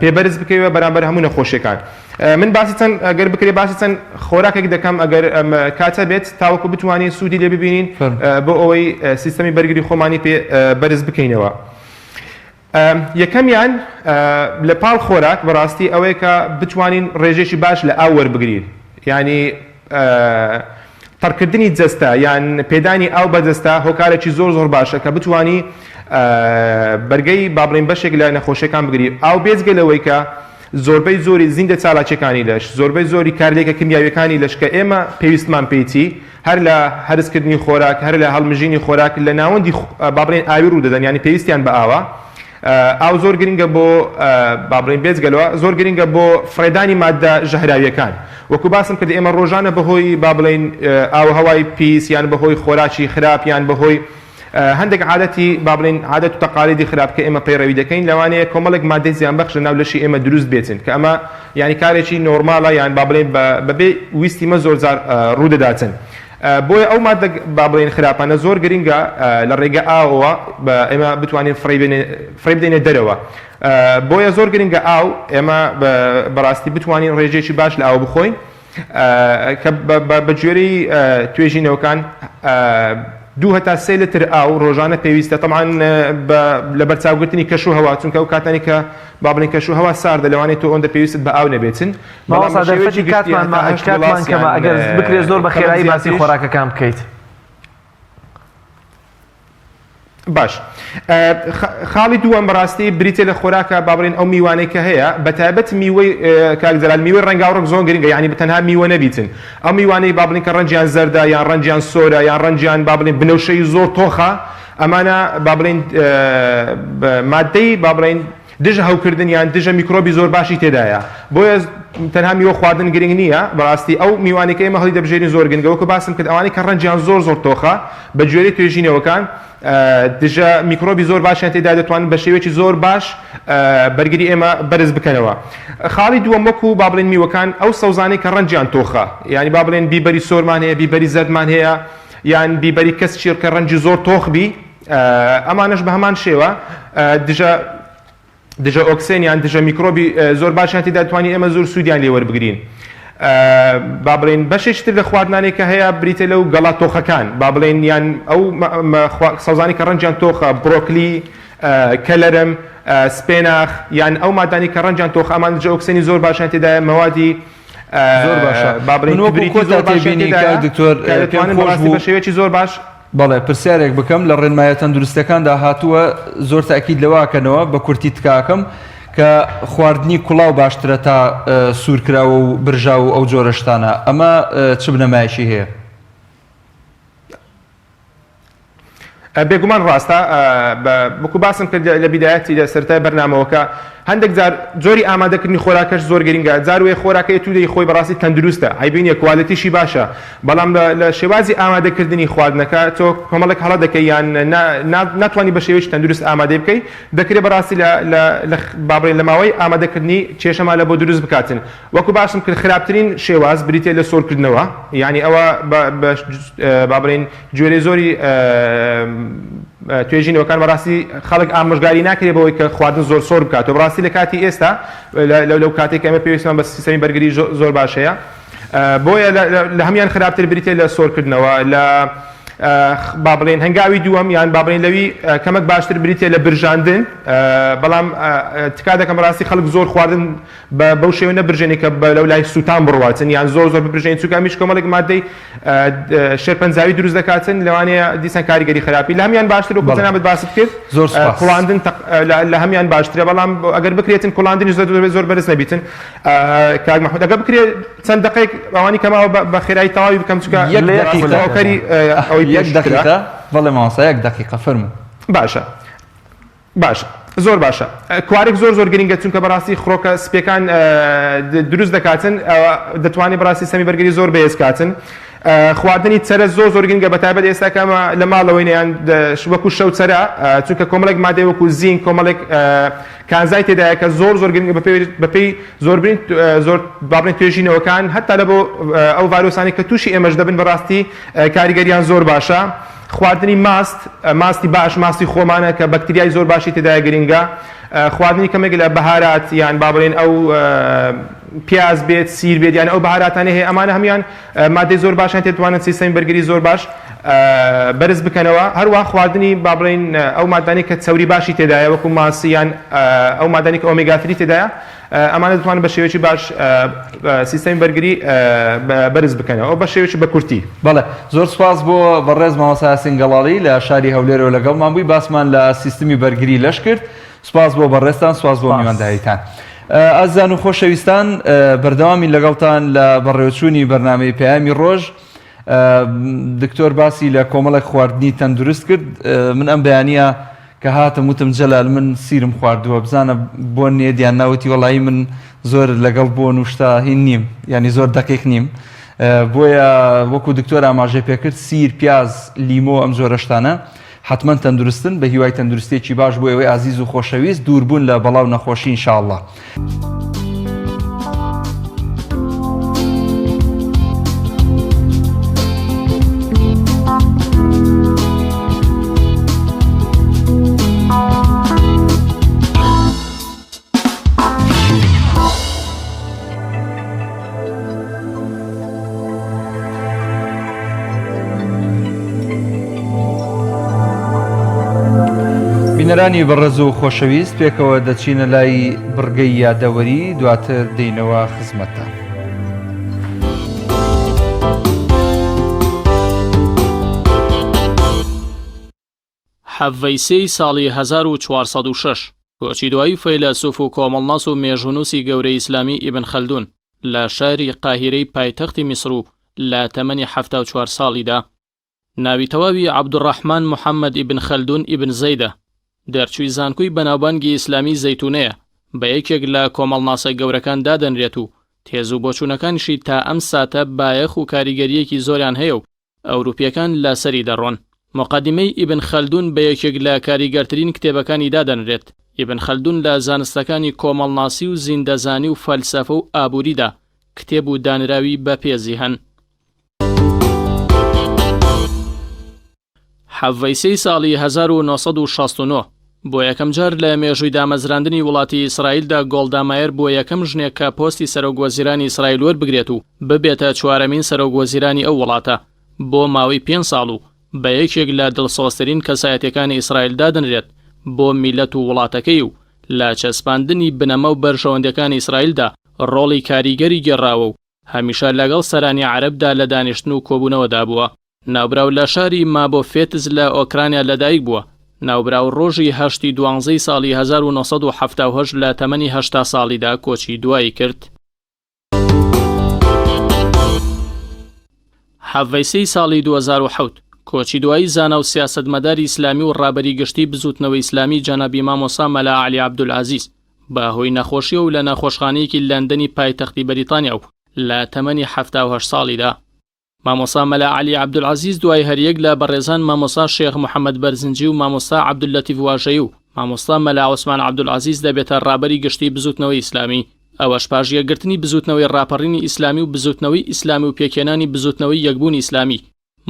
[SPEAKER 3] پێ بەرز بکەیەوە بەرامبەر هەموو نەخۆشیەکان من باسی چەند ئەگەر بکرێ باسی چەند خۆراکێک دەکەم ئەگەر کاتە بێت تاوەکو بتوانین سوودی لێ ببینین بۆ ئەوەی سیستەمی بەرگری خۆمانی پێ بەرز بکەینەوە. یەکەمیان لە پاڵ خۆراک بەڕاستی ئەوەیە کە بتوانین ڕێژەیەکی باش لە ئاو وەربگرین یانی تەڕکردنی جەستە یان پێدانی ئاو بە جەستە هۆکارێکی زۆر زۆر باشە کە بتوانی بەرگەی با بڵێین بەشێک لە نەخۆشیەکان بگری ئاو بێجگە لەوەی کە زۆربەی زۆری زیندە چالاکیەکانی لەش زۆربەی زۆری کارلێکە کیمیاویەکانی لەش کە ئێمە پێویستمان پێیتی هەر لە هەرسکردنی خۆراک، هەر لە هەڵمژینی خۆراک لە ناوەندی با بڵێین ئاوی ڕوو دەدەن یانی پێویستیان بە ئاوە. ئاو زۆر گرنگە بۆ با بڵێین بێجگە لەوە زۆر گرنگە بۆ فڕێدانی ماددە ژەهراویەکان. وەکو باسم کرد ئێمە ڕۆژانە بەهۆی با بڵێین ئاووهەوای پیس یان بەهۆی خۆراکی خراپ یان بەهۆی هەندێک عادەتی با بڵێین عادەت و تەقالیدی خراپ کە ئێمە پەیڕەوی دەکەین لەوانەیە کۆمەڵێک مادەی زیانبەخش لەناو لەشی ئێمە دروست بێتن کە ئەمە یانی کارێکی نۆرماڵە یان با بڵێین بەبێ ویستی مە زۆر جار ڕوودەداتن. بۆیە ئەو ماددە با بڵێین خراپانە زۆر گرنگە لە ڕێگە ئاوەوە ئێمە بتوانین فڕێی بدەینە دەرەوە. بۆیە زۆر گرنگە ئاو ئێمە بەڕاستی بتوانین ڕێژەیەکی باش لە ئاو بخۆین کە بە گوێرەی توێژینەوەکان دوو هەتا سێ لتر ئاو ڕۆژانە پێویستە تەمان لە بەرچاوگرتنی کەش و هەوا چونکە ئەو کاتانی کە با بڵێن کەش و هەوا ساردە لەوانەیە تۆ ئەوەندە پێویستت بە ئاو نەبێتن بەڵام
[SPEAKER 2] مامۆستا
[SPEAKER 3] بە شێوەیەکی
[SPEAKER 2] دەرفەتی
[SPEAKER 3] گشتی
[SPEAKER 2] کاتمان
[SPEAKER 3] هەتا هەشت
[SPEAKER 2] کاتمان
[SPEAKER 3] گڵاس
[SPEAKER 2] کەمە
[SPEAKER 3] یان
[SPEAKER 2] ئەگەر بکرێت زۆر بە
[SPEAKER 3] کەمێک
[SPEAKER 2] خێرایی باسی
[SPEAKER 3] زیاتریش
[SPEAKER 2] خۆراکەکان بکەیت.
[SPEAKER 3] باش خاڵی دووەم بەڕاستی بریتە لە خۆراکە با بڵێن ئەو میوانەی کە هەیە بە تایبەت میوەی کاک جەلال میوەی ڕەنگاوڕەنگ زۆر گرنگە یعنی تەنها میوە نەبیتن ئەو میوانەی با بڵێن کە ڕەنگیان زەردە یان ڕەنگیان سۆرە یان ڕەنگیان با بڵێن بنەوشەی زۆر تۆخە ئەمانە با بڵێن مادەی با بڵێن دژە هەوکردن یان دژە میکرۆبی زۆر باشی تێدایە بۆیە تەنها میوە خواردن گرنگ نییە بەڕاستی ئەو میوانەی کە ئێمە هەڵی دەبژێرین زۆر گرنگە وەکو باسم کرد ئەوانەی کە ڕەنگیان زۆر زۆر تۆخە بە گوێرەی توێژینەوەکان دژە میکرۆبی زۆر باشیان تێدا دەتوانن بە شێوەیەکی زۆر باش بەرگری ئێمە بەرز بکەنەوە خاڵی دووەم وەکو با بڵێن میوەکان ئەو سەوزانەی کە ڕەنگیان تۆخە یعنی با بڵێن بیبەری سۆرمان هەیە بیبەری زەردمان هەیە یان بیبەری کەس چیڕ کە ڕەنگی زۆر تۆخ بی ئەمانەش بە هەمان شێوە دژە دژە ئۆکسێن یان دژە میکرۆبی زۆر باشیان تێدا توانی ئێمە زۆر سوودیان لێ وەربگرین با بڵێن بەشێکی تر لە خواردنانێک کە هەیە بریتە لەو گەڵا تۆخەکان با بڵێن یان ئەو سەوزانی کە ڕەنگیان تۆخە بڕۆکلی کەلەرم سپێناخ یان ئەو مادانی کە ڕەنگیان تۆخ ئەمان دژە ئۆکسێنی زۆر باشیان تێدایە مەوادی
[SPEAKER 1] زۆر باشە
[SPEAKER 3] با بڵێن
[SPEAKER 1] من وەکو
[SPEAKER 3] کبریتی
[SPEAKER 1] کۆتا
[SPEAKER 3] زۆر باشیان
[SPEAKER 1] تێبینی
[SPEAKER 3] تێدایە
[SPEAKER 1] کاک دکتۆر
[SPEAKER 3] کە
[SPEAKER 1] پێم
[SPEAKER 3] دەتوانن
[SPEAKER 1] خۆش
[SPEAKER 3] بەڕاستی
[SPEAKER 1] بوو
[SPEAKER 3] بە شێوەیەکی زۆر باش
[SPEAKER 1] بەڵێ پرسیارێک بکەم لە ڕێنمایە تەندروستەکاندا هاتووە زۆر تاکید لەوە ئەکەنەوە بە کورتی تکاکەم کە خواردنی کوڵاو باشترە تا سوورکراوە و برژاو و ئەو جۆرە شتانە ئەمە چ بنەمایەکی هەیە؟
[SPEAKER 3] بێگومان ڕاستە وەکو باسم کرد لە بیدایەتی لە سەرەتای بەرنامەوەکە هەندێک جار جۆری ئامادەکردنی خۆراکەش زۆر گرنگە جار وێ خۆراکەی تو دەی خۆی بەڕاستی تەندروستە عەیبی نییە quality شی باشە بەڵام لە شێوازی ئامادەکردنی خواردنەکە تۆ کۆمەڵێک هەڵە دەکەی یان ناتوانانی بە شێوەیەکی تەندروست ئامادەی بکەی دەکرێت بەڕاستی لە با بڵێین لە ماوەی ئامادەکردنی کێشەمان لە بۆ دروست بکاتن وەکو باسم کرد خراپترین شێواز بریتیە لە سۆرکردنەوە یانی ئەوە با بڵێین گوێرەی زۆری توێژینەوەکان بەڕاستی خەڵک ئامۆژگاری ناکرێت بەوەی کە خواردن زۆر سۆر بکاتەوە بەڕاستی لە کاتی ئێستا لەو کاتێک کە ئێمە پێویستمان بە سیستەمی بەرگری زۆر باش هەیە بۆیە لە هەمان خراپتر بریتە لە سۆرکردنەوە لە با بڵێن هەنگاوی دووەم یان با بڵێن لەوی کەمەک باشتر بریتە لە برژاندن بەڵام تکا دەکەم ڕاستی خەڵک زۆر خواردن بە بەو شێوە نەبرژێنی کە بە لەو لای سووتان بڕواتن یان زۆر زۆر ببرژێنی چونکە ئەمیش کۆمەڵێک مادەی شێرپەنجاوی دروست دەکاتن لەوانەیە دیسان کاریگەری خراپی لە هەمیان باشتر وەکو
[SPEAKER 1] بەڵێ
[SPEAKER 3] جەنابت باست کرد
[SPEAKER 1] زۆر سوپاس.
[SPEAKER 3] کوڵاندن لە هەمیان باشترە بەڵام ئەگەر بکرێتن کوڵاندنیش زۆر زۆر زۆر بەرز نەبیتن کاک مەحمود ئەگەر بکرێت چەند دەقێک ئەوانی کەماوە بە خێرایی تەواوی بکەم چونکە
[SPEAKER 1] یەک
[SPEAKER 2] لە یەک
[SPEAKER 1] دەقیقە
[SPEAKER 3] تەواوکەری ئەوەی
[SPEAKER 1] یەک
[SPEAKER 3] پێش کرا
[SPEAKER 1] دەقیقە بەڵێ مامۆستا یەک دەقیقە فەرموو.
[SPEAKER 3] باشە باشە زۆر باشە کوارگ زۆر زۆر گرنگە چونکە بەڕاستی خڕۆکە سپیەکان دروست دەکاتن دەتوانێت بەڕاستی سەمی بەرگری زۆر بەهێز کاتن خواردنی چەرە زۆر زۆر گرنگە بە تایبەت ئێستا کەمە لە ماڵەوەی نیان وەکو شەو چەرە چونکە کۆمەڵێک مادەی وەکو زین کۆمەڵێک کانزای تێدایە کە زۆر زۆر گرنگە بەپێی زۆربرین زۆر با بڵێین توێژینەوەکان هەتا لە بۆ ئەو ڤایرۆسانی کە تووشی ئێمەش دەبن بەڕاستی کاریگەریان زۆر باشە خواردنی ماست، ماستی باش ماستی خۆمانە کە بەکتریای زۆر باشی تێدایە گرنگە خواردنی کەمێک لە بەهارات یان با بڵێین ئەو پیاز بێت سیر بێت یان ئەو بەهاراتانەی هەیە ئەمانە هەموویان مادەی زۆر باشیان تێدەتوانن سیستەمی بەرگری زۆر باش بەرز بکەنەوە هەروەها خواردنی با بڵێین ئەو مادانەی کە چەوری باشی تێدایە وەکو ماسی یان ئەو مادانەی کە omega three تێدایە ئەمانە دەتوانن بە شێوەیەکی باش سیستەمی بەرگری بەرز بکەنەوە بە شێوەیەکی بە کورتی.
[SPEAKER 1] بەڵێ زۆر سوپاس بۆ بەڕێز مامۆستا یاسین گەڵاڵی لە شاری هەولێرەوە لەگەڵمان بووی باسمان لە سیستمی بەرگری لەش کرد سوپاس بۆ بەڕێزتان سوپاس بۆ میوانداریتان. ئازیزان و خۆشەویستان بەردەوامین لەگەڵتان لە بەڕێوەچوونی بەرنامەی پەیامی ڕۆژ دکتۆر باسی لە کۆمەڵێک خواردنی تەندروست کرد من ئەم بەیانە کە هاتم وتم جەلال من سیرم خواردووە بزانە بۆن نیە یان نا وتی وەڵایی من زۆر لەگەڵ بۆن و شتا هین نیم یانی زۆر دەقیق نیم بۆیە وەکو دکتۆر ئاماژەی پێکرد سیر پیاز لیمۆ ئەم جۆرە شتانە حتمما تەندروستن بە هیوای تەندروستێکی باش بۆ ئێوەی ئازیز و خۆشەویست دووربوون لە بەڵاو نەخۆشی ان شاء الله. بینەرانی بەڕێز و خۆشەویست پێکەوە دەچینە لای بڕگەی یادەوەری دواتر دێینەوە خزمەتتان.
[SPEAKER 4] حەڤەی سێی ساڵی 1406 کۆچی دوایی فەیلەسوف و کۆمەڵناس و مێژوونووسی گەورەی ئیسلامی ئیبن خەلدون لە شاری قاهیرەی پایتەختی میسر و لە تەمەنی 74 ساڵیدا. ناوی تەواوی عەبدولڕەحمان محەمەد ئیبن خەلدون ئیبن زەیدە، دەرچووی زانکۆی بەناوبانگی ئیسلامی زەیتونەیە، بە یەکێک لە کۆمەڵناسە گەورەکان دادەنرێت و تێز و بۆچوونەکانیشی تا ئەم ساتە بایەخ و کاریگەرییەکی زۆریان هەیە و ئەوروپییەکان لەسەری دەڕۆن. موقەدیمەی ئیبن خەلدون بە یەکێک لە کاریگەرترین کتێبەکانی دادەنرێت. ئیبن خەلدون لە زانستەکانی کۆمەڵناسی و زیندەزانی و فەلسەفە و ئابووریدا کتێب و دانراوی بەپێزی هەن. حەڤەی سێی ساڵی 1969 بۆ یەکەم جار لە مێژووی دامەزراندنی وڵاتی ئیسرائیلدا گۆڵدا مایەر بووە یەکەم ژنێک کە پۆستی سەرۆک وەزیرانی ئیسرائیل وەربگرێت و ببێتە چوارەمین سەرۆک وەزیرانی ئەو وڵاتە بۆ ماوەی پێنج ساڵ و بە یەکێک لە دڵسۆزترین کەسایەتیەکانی ئیسرائیل دادەنرێت بۆ میلەت و وڵاتەکەی و لە چەسپاندنی بنەما و بەرژەوەندیەکانی ئیسرائیلدا ڕۆڵی کاریگەری گێڕاوە و هەمیشە لەگەڵ سەرانی عەرەبدا لە دانیشتن و کۆبوونەوەدا بووە. ناوبراو لە شاری مابۆفێتز لە ئۆکرانیا لەدایک بووە. ناوبراو ڕۆژی هەشتی دوانزەی ساڵی 1978 لە تەمەنی 80 ساڵیدا کۆچی دوایی کرد. حەڤەی سێی ساڵی 2007 کۆچی دوایی زانا و سیاسەتمەداری ئیسلامی و ڕابەری گشتی بزووتنەوەی ئیسلامی جەنابی مامۆستا مەلا عەلی عەبدولعەزیز بە هۆی نەخۆشیەوە و لە نەخۆشخانەیەکی لەندەنی پایتەختی بەریتانیا و لە تەمەنی 78 ساڵیدا. مامۆستا مەلا عەلی عەبدولعەزیز دوای هەریەک لە بەڕێزان مامۆستا شێخ محەمەد بەرزنجی و مامۆستا عەبدوللەتیف واژەیی و مامۆستا مەلا عوسمان عەبدولعەزیز دەبێتە ڕابەری گشتی بزوتنەوەی ئیسلامی ئەوەش پاش یەکگرتنی بزوتنەوەی ڕاپەڕینی ئیسلامی و بزوتنەوەی ئیسلامی و پێکهێنانی بزوتنەوەی یەکبوونی ئیسلامی.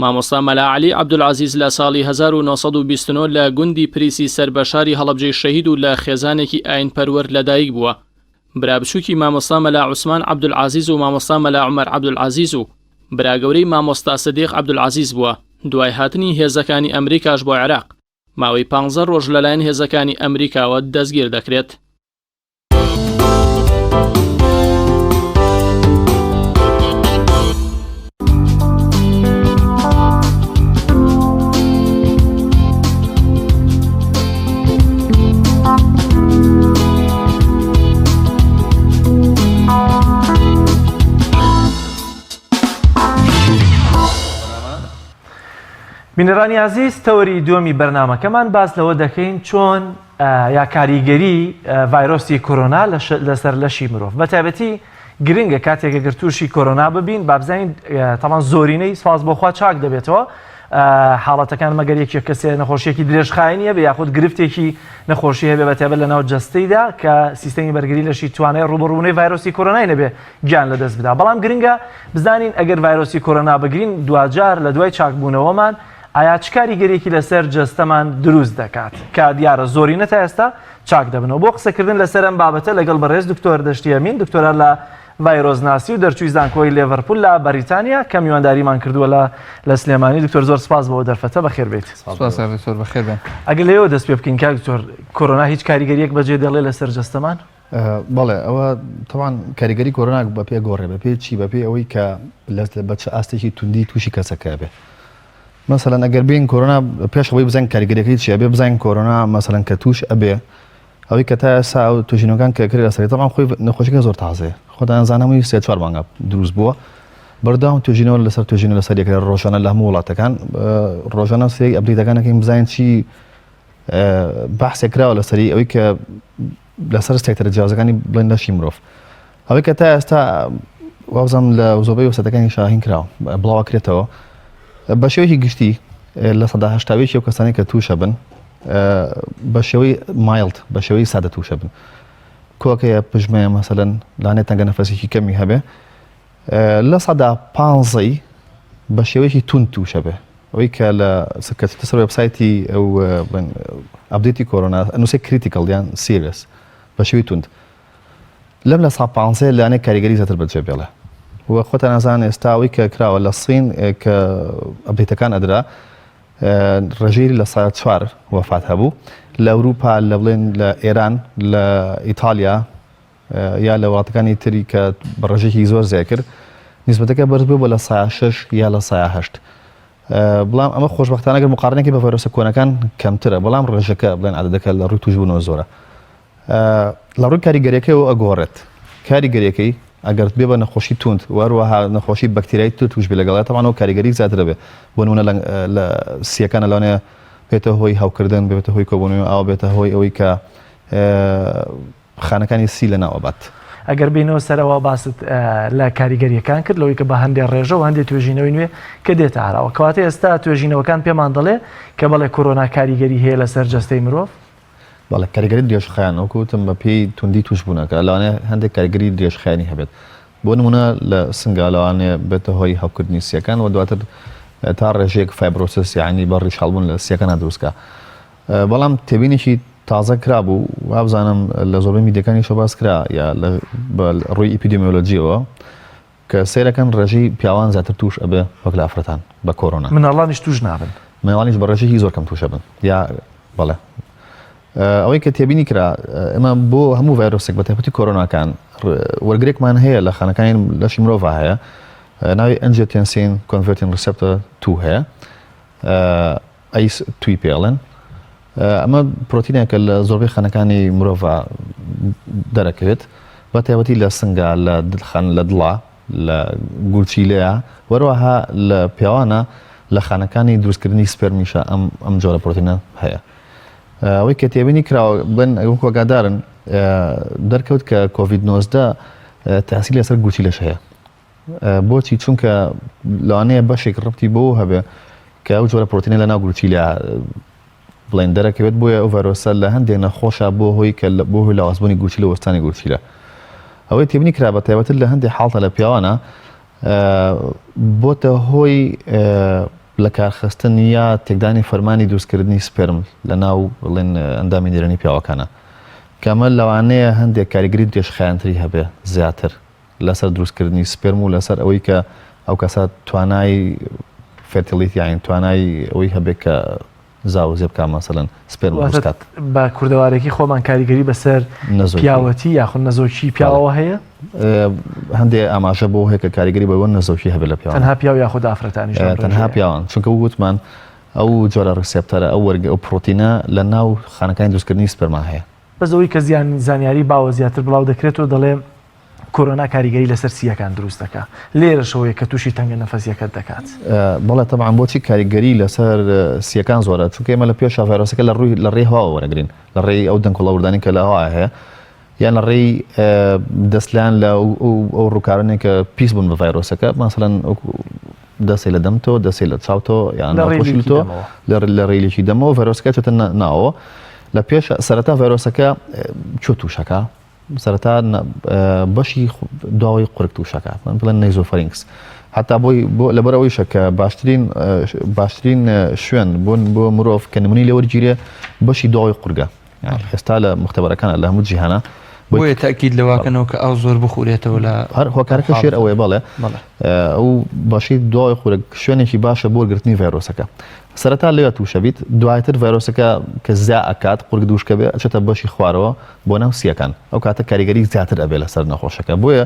[SPEAKER 4] مامۆستا مەلا عەلی عەبدولعەزیز لە ساڵی 1929 لە گوندی پریسی سەر بە شاری هەڵەبجەی شەهید و لە خێزانێکی ئایینپەروەر لەدایک بووە. برا بچووکی مامۆستا مەلا عوسمان عەبدولعەزیز و مامۆستا مەلا عومەر عەبدولعەزیز و برا گەورەی مامۆستا سدیق عەبدولعەزیز بووە. دوای هاتنی هێزەکانی ئەمریکاش بۆ عێراق، ماوەی پانزە ڕۆژ لەلایەن هێزەکانی ئەمریکاوە دەستگیر دەکرێت.
[SPEAKER 2] بینەرانی ئازیز تەوەری دووەمی بەرنامەکەمان باس لەوە دەکەین چۆن یا کاریگەری ڤایرۆسی کۆرۆنا لەسەر لەشی مرۆڤ بە تایبەتی گرنگە کاتێک گەر تووشی کۆرۆنا ببین بابزانین تەمان زۆرینەی سپاس بۆخوا چاک دەبێتەوە حاڵەتەکان مەگەر یەکێک کەسێ نەخۆشیەکی درێژخایەنی هەبێ یاخود گرفتێکی نەخۆشی هەبێ بە تایبەت لەناو جەستەیدا کە سیستەمی بەرگری لەشی توانای ڕووبەڕوونەی ڤایرۆسی کۆرۆنای نەبێ گیان لەدەست بدا بەڵام گرنگە بزانین ئەگەر ڤایرۆسی کۆرۆنا بگرین دواجار لە دوای چاکبوونەوەمان ئایا چ کاریگەریەکی لەسەر جەستەمان دروست دەکات کە دیارە زۆرینە تا ئێستا چاک دەبنەوە بۆ قسەکردن لەسەر ئەم بابەتە لەگەڵ بەڕێز دکتۆر دەشتی ئەمین دکتۆرا لە ڤایرۆسناسی و دەرچووی زانکۆی لێڤەرپول لە بەریتانیا کە میوانداریمان کردووە لە لە سلێمانی دکتۆر زۆر سپاس بۆ دەرفەتە بەخێر بێیت.
[SPEAKER 1] سپاس دکتۆر بەخێر بێن.
[SPEAKER 2] ئەگەر لێوە دەست پێ بکەین کاک دکتۆر کۆرۆنا هیچ کاریگەریەک بەجێ دێڵێ لەسەر جەستەمان؟
[SPEAKER 5] بەڵێ ئەوە تەوان کاریگەری کۆرۆنا بە پێ گۆڕێ بە پێی چی بە پێی ئەوەی کە بە چ ئاستێکی توندی تووشی کەسەکە بێ مەسەلەن ئەگەر بین کۆرۆنا پێش ئەوەی بزانین کاریگەریەکەی چیە بێ بزانین کۆرۆنا مەسەلەن کە توش ئەبێ ئەوەی کە تا ئێستا ئەو توێژینەوەکان کە کرێ لەسەری تەبعەن خۆی نەخۆشیەکە زۆر تازەیە خۆتان زانن هەمووی سێ چوار مانگە دروست بووە بەردەوام توێژینەوە لەسەر توێژینەوە لەسەر یەکرێ ڕۆژانە لە هەموو وڵاتەکان ڕۆژانە سێ update ەکان ئەکەین بزانین چی بەحسێک کراوە لەسەری ئەوەی کە لەسەر سێکتەرە جیاوازەکانی بڵێن لەشی مرۆڤ ئەوەی کە تا ئێستا وابزانم لە زۆربەی وەسەتەکانی شاهین کراوە بڵاوەکرێتەوە بە شێوەیەکی گشتی 80% ئەو کەسانی کە تووشە بن بە شێوەی mild بە شێوەی سادە تووشە بن کۆکەیە پژمەیە مەسەلەن لانێ تەنگە نەفەسێکی کەمی هەبێ 15% بە شێوەیەکی توند تووشە بێ ئەوەی کە لە کە سەر وێبسایتی ئەو update ی کۆرۆنا نووسێ critical یان serious بە شێوەی توند لەم لە سا پانزەیە لانێک کاریگەری زیاتر بەجێ بێڵێ و خۆتان ئەزان ئێستا ئەوەی کە کراوە لە سین کە update ەکان ئەدرا ڕێژەی لە سا چوار وەفات هەبوو. لە ئەوروپا لە بڵێن لە ئێران لە ئیتالیا یا لە وڵاتەکانی تری کە بە ڕێژەیەکی زۆر زیاد کرد نیسبەتەکە بەرز بوو بە 6% یا 8% بەڵام ئەمە خۆشبەختانە گەر مقارنەکەی بە ڤایرۆسە کۆنەکان کەمترە بەڵام ڕێژەکە بڵێن عەدەدەکە لە ڕووی تووشبوونەوە زۆرە لە ڕووی کاریگەریەکەیەوە ئەگۆڕێت کاریگەریەکەی ئەگەر بێ بە نەخۆشی توند وەروەها نەخۆشی بەکتریای تر توش بێ لەگەڵ تەوانەوە کاریگەری زیاتر بێ بۆ نمونە لە سیەکانە لەوانەیە بێتە هۆی هەوکردن بێتە هۆی کۆبوونەوەی ئاو بێتە هۆی ئەوەی کە خانەکانی سی لەناو ئەبات.
[SPEAKER 2] ئەگەر بێینەوە سەر ئەوە باست لە کاریگەریەکان کرد لەوەی کە بە هەندێ ڕێژە و هەندێ توێژینەوەی نوێ کە دێتە ئاراوە کەواتە ئێستا توێژینەوەکان پێمان دەڵێ کە بەڵێ کۆرۆنا کاریگەری هەیە لەسەر جەستەی مرۆڤ؟
[SPEAKER 5] بەڵێ کاریگەری درێژخایەن وەکو وتم بە پێی توندی تووشبوونەکە لەوانەیە هەندێک کاریگەری درێژخایەنی هەبێت بۆ نمونە لە سنگا لەوانەیە بێتە هۆی هەوکردنی سیەکان و دواتر تا ڕێژەیەک fibrosis یعنی بە ڕیشاڵبوون لە سیەکانە دروستکە بەڵام تێبینێکی تازە کرابوو وابزانم لە زۆربەی میدیەکانیشەوە باس کرا یا لە ڕووی ئیپیدێمیۆلۆجیەوە کە سەیرەکەن ڕێژەی پیاوان زیاتر توش ئەبێ وەک لە ئافرەتان بە کۆرۆنا.
[SPEAKER 2] مناڵانیش توش نابن.
[SPEAKER 5] مناڵانیش بە ڕێژەیەکی زۆر کەم توش ئەبن یا بەڵێ ئەوەی کە تێبینی کرا ئێمە بۆ هەموو ڤایرۆسێک بە تایبەتی کۆرۆناکان وەرگرێکمان هەیە لە خانەکانی لەشی مرۆڤ هەیە ناوی angiotensin converting receptor 2 هەیە ACE two ی پێ ئەڵێن. ئەمە پرۆتینێکە لە زۆربەی خانەکانی مرۆڤ دەرەکەوێت بە تایبەتی لە سنگا لە خان لە دڵا لە گورچیلەیە وەروەها لە پیاوانە لە خانەکانی دروستکردنی سپێرمیشە ئەم ئەم جۆرە پرۆتینە هەیە ئەوەی کە تێبینی کراوە بن وەکو ئاگادارن دەرکەوت کە کۆڤید 19 تاسی لەسەر گورچیلەش هەیە بۆچی؟ چونکە لەوانەیە بەشێک ڕبتی بەوە هەبێ کە ئەو جۆرە پرۆتینە لە ناو گورچیلە بڵێن دەرەکەوێت بۆیە ئەو ڤایرۆسە لە هەندێک نەخۆشە بۆ هۆی کە بۆ هۆی لاوازبوونی گورچیلە وەستانی گورچیلە ئەوەی تێبینی کرا بە تایبەتر لە هەندێک حاڵتە لە پیاوانە بۆتە هۆی لە کارخستن یا تێکدانی فەرمانی دروستکردنی سپێرم لە ناو بڵێن ئەندامی نێرێنی پیاوەکانە کەمە لەوانەیە هەندێک کاریگەری درێژخایەنتری هەبێ زیاتر لەسەر دروستکردنی سپێرم و لەسەر ئەوەی کە ئەو کەسە توانای fertility یانی توانای ئەوەی هەبێت کە زاوزێ بکات مەسەلەن سپێرم دروست کات.
[SPEAKER 2] بە کوردەوارێکی خۆمان کاریگەری بەسەر پیاوەتی یاخود نەزۆکی پیاوەوە هەیە؟
[SPEAKER 5] هەندێ ئاماژە بۆ هەیە کە کاریگەری بەوە نەزۆکی هەبێت لە پیاوان.
[SPEAKER 2] تەنها پیاو یاخود ئافرەتانیش؟
[SPEAKER 5] تەنها پیاوان چونکە وتمان ئەو جۆرە receptor ە ئەو وەرگە ئەو پرۆتینە لە ناو خانەکانی دروستکردنی سپێرما هەیە.
[SPEAKER 2] بەس ئەوەی کە زیان زانیاری باوە زیاتر بڵاو دەکرێتەوە دەڵێ کۆرۆنا کاریگەری لەسەر سییەکان دروست دەکا لێرەشەوەیە کە تووشی تەنگە نەفەسیەکەت دەکات.
[SPEAKER 5] بەڵێ تەبعەن بۆچی کاریگەری لەسەر سییەکان زۆرە چونکە ئێمە لە پێشا ڤایرۆسەکە لە ڕووی لە ڕێی هەواوە وەرەگرین لە ڕێی ئەو دەنکۆڵە وردانەی کە لە هەوا هەیە یان لە ڕێی دەستلان لە ئەو ڕووکارانەی کە پیس بوون بە ڤایرۆسەکە مەسەلەن دەسێ لە دەمتۆ دەسێ لە چاوتۆ یان لە ڕێی تۆ لە ڕێیلێکی دەمەوە ڤایرۆسەکە چێتە ناوەوە لە پێش سەرەتا ڤایرۆسەکە چۆ تووشەکە سەرەتا بەشی دواوەی قورگ تووشەکە من بڵێن nasopharynx حتا بۆی بۆ لەبەر ئەوەیشە کە باشترین باشترین شوێن بۆن بۆ مرۆڤ کە نمونەی لێوەرگیرێ بەشی دواوەی قورگە ئێستا لە مختبەرەکانە لە هەموو جیهانە
[SPEAKER 1] بۆیە تاکید لەواکەنەوە کە ئاو زۆر بخورێتەوە لە
[SPEAKER 5] هەر هۆکارەکە شێر ئەوەیە بەڵێ ئەو بەشی دوای خورک شوێنێکی باشە بۆ گرتنی ڤایرۆسەکە سەرەتا لەوێ تووشە بیت دواتر ڤایرۆسەکە کە زیا ئەکات قورگ دووشکە بێ ئەچێتە بەشی خوارەوە بۆ ناو سیەکان ئەو کاتە کاریگەری زیاتر ئەبێ لەسەر نەخۆشەکە بۆیە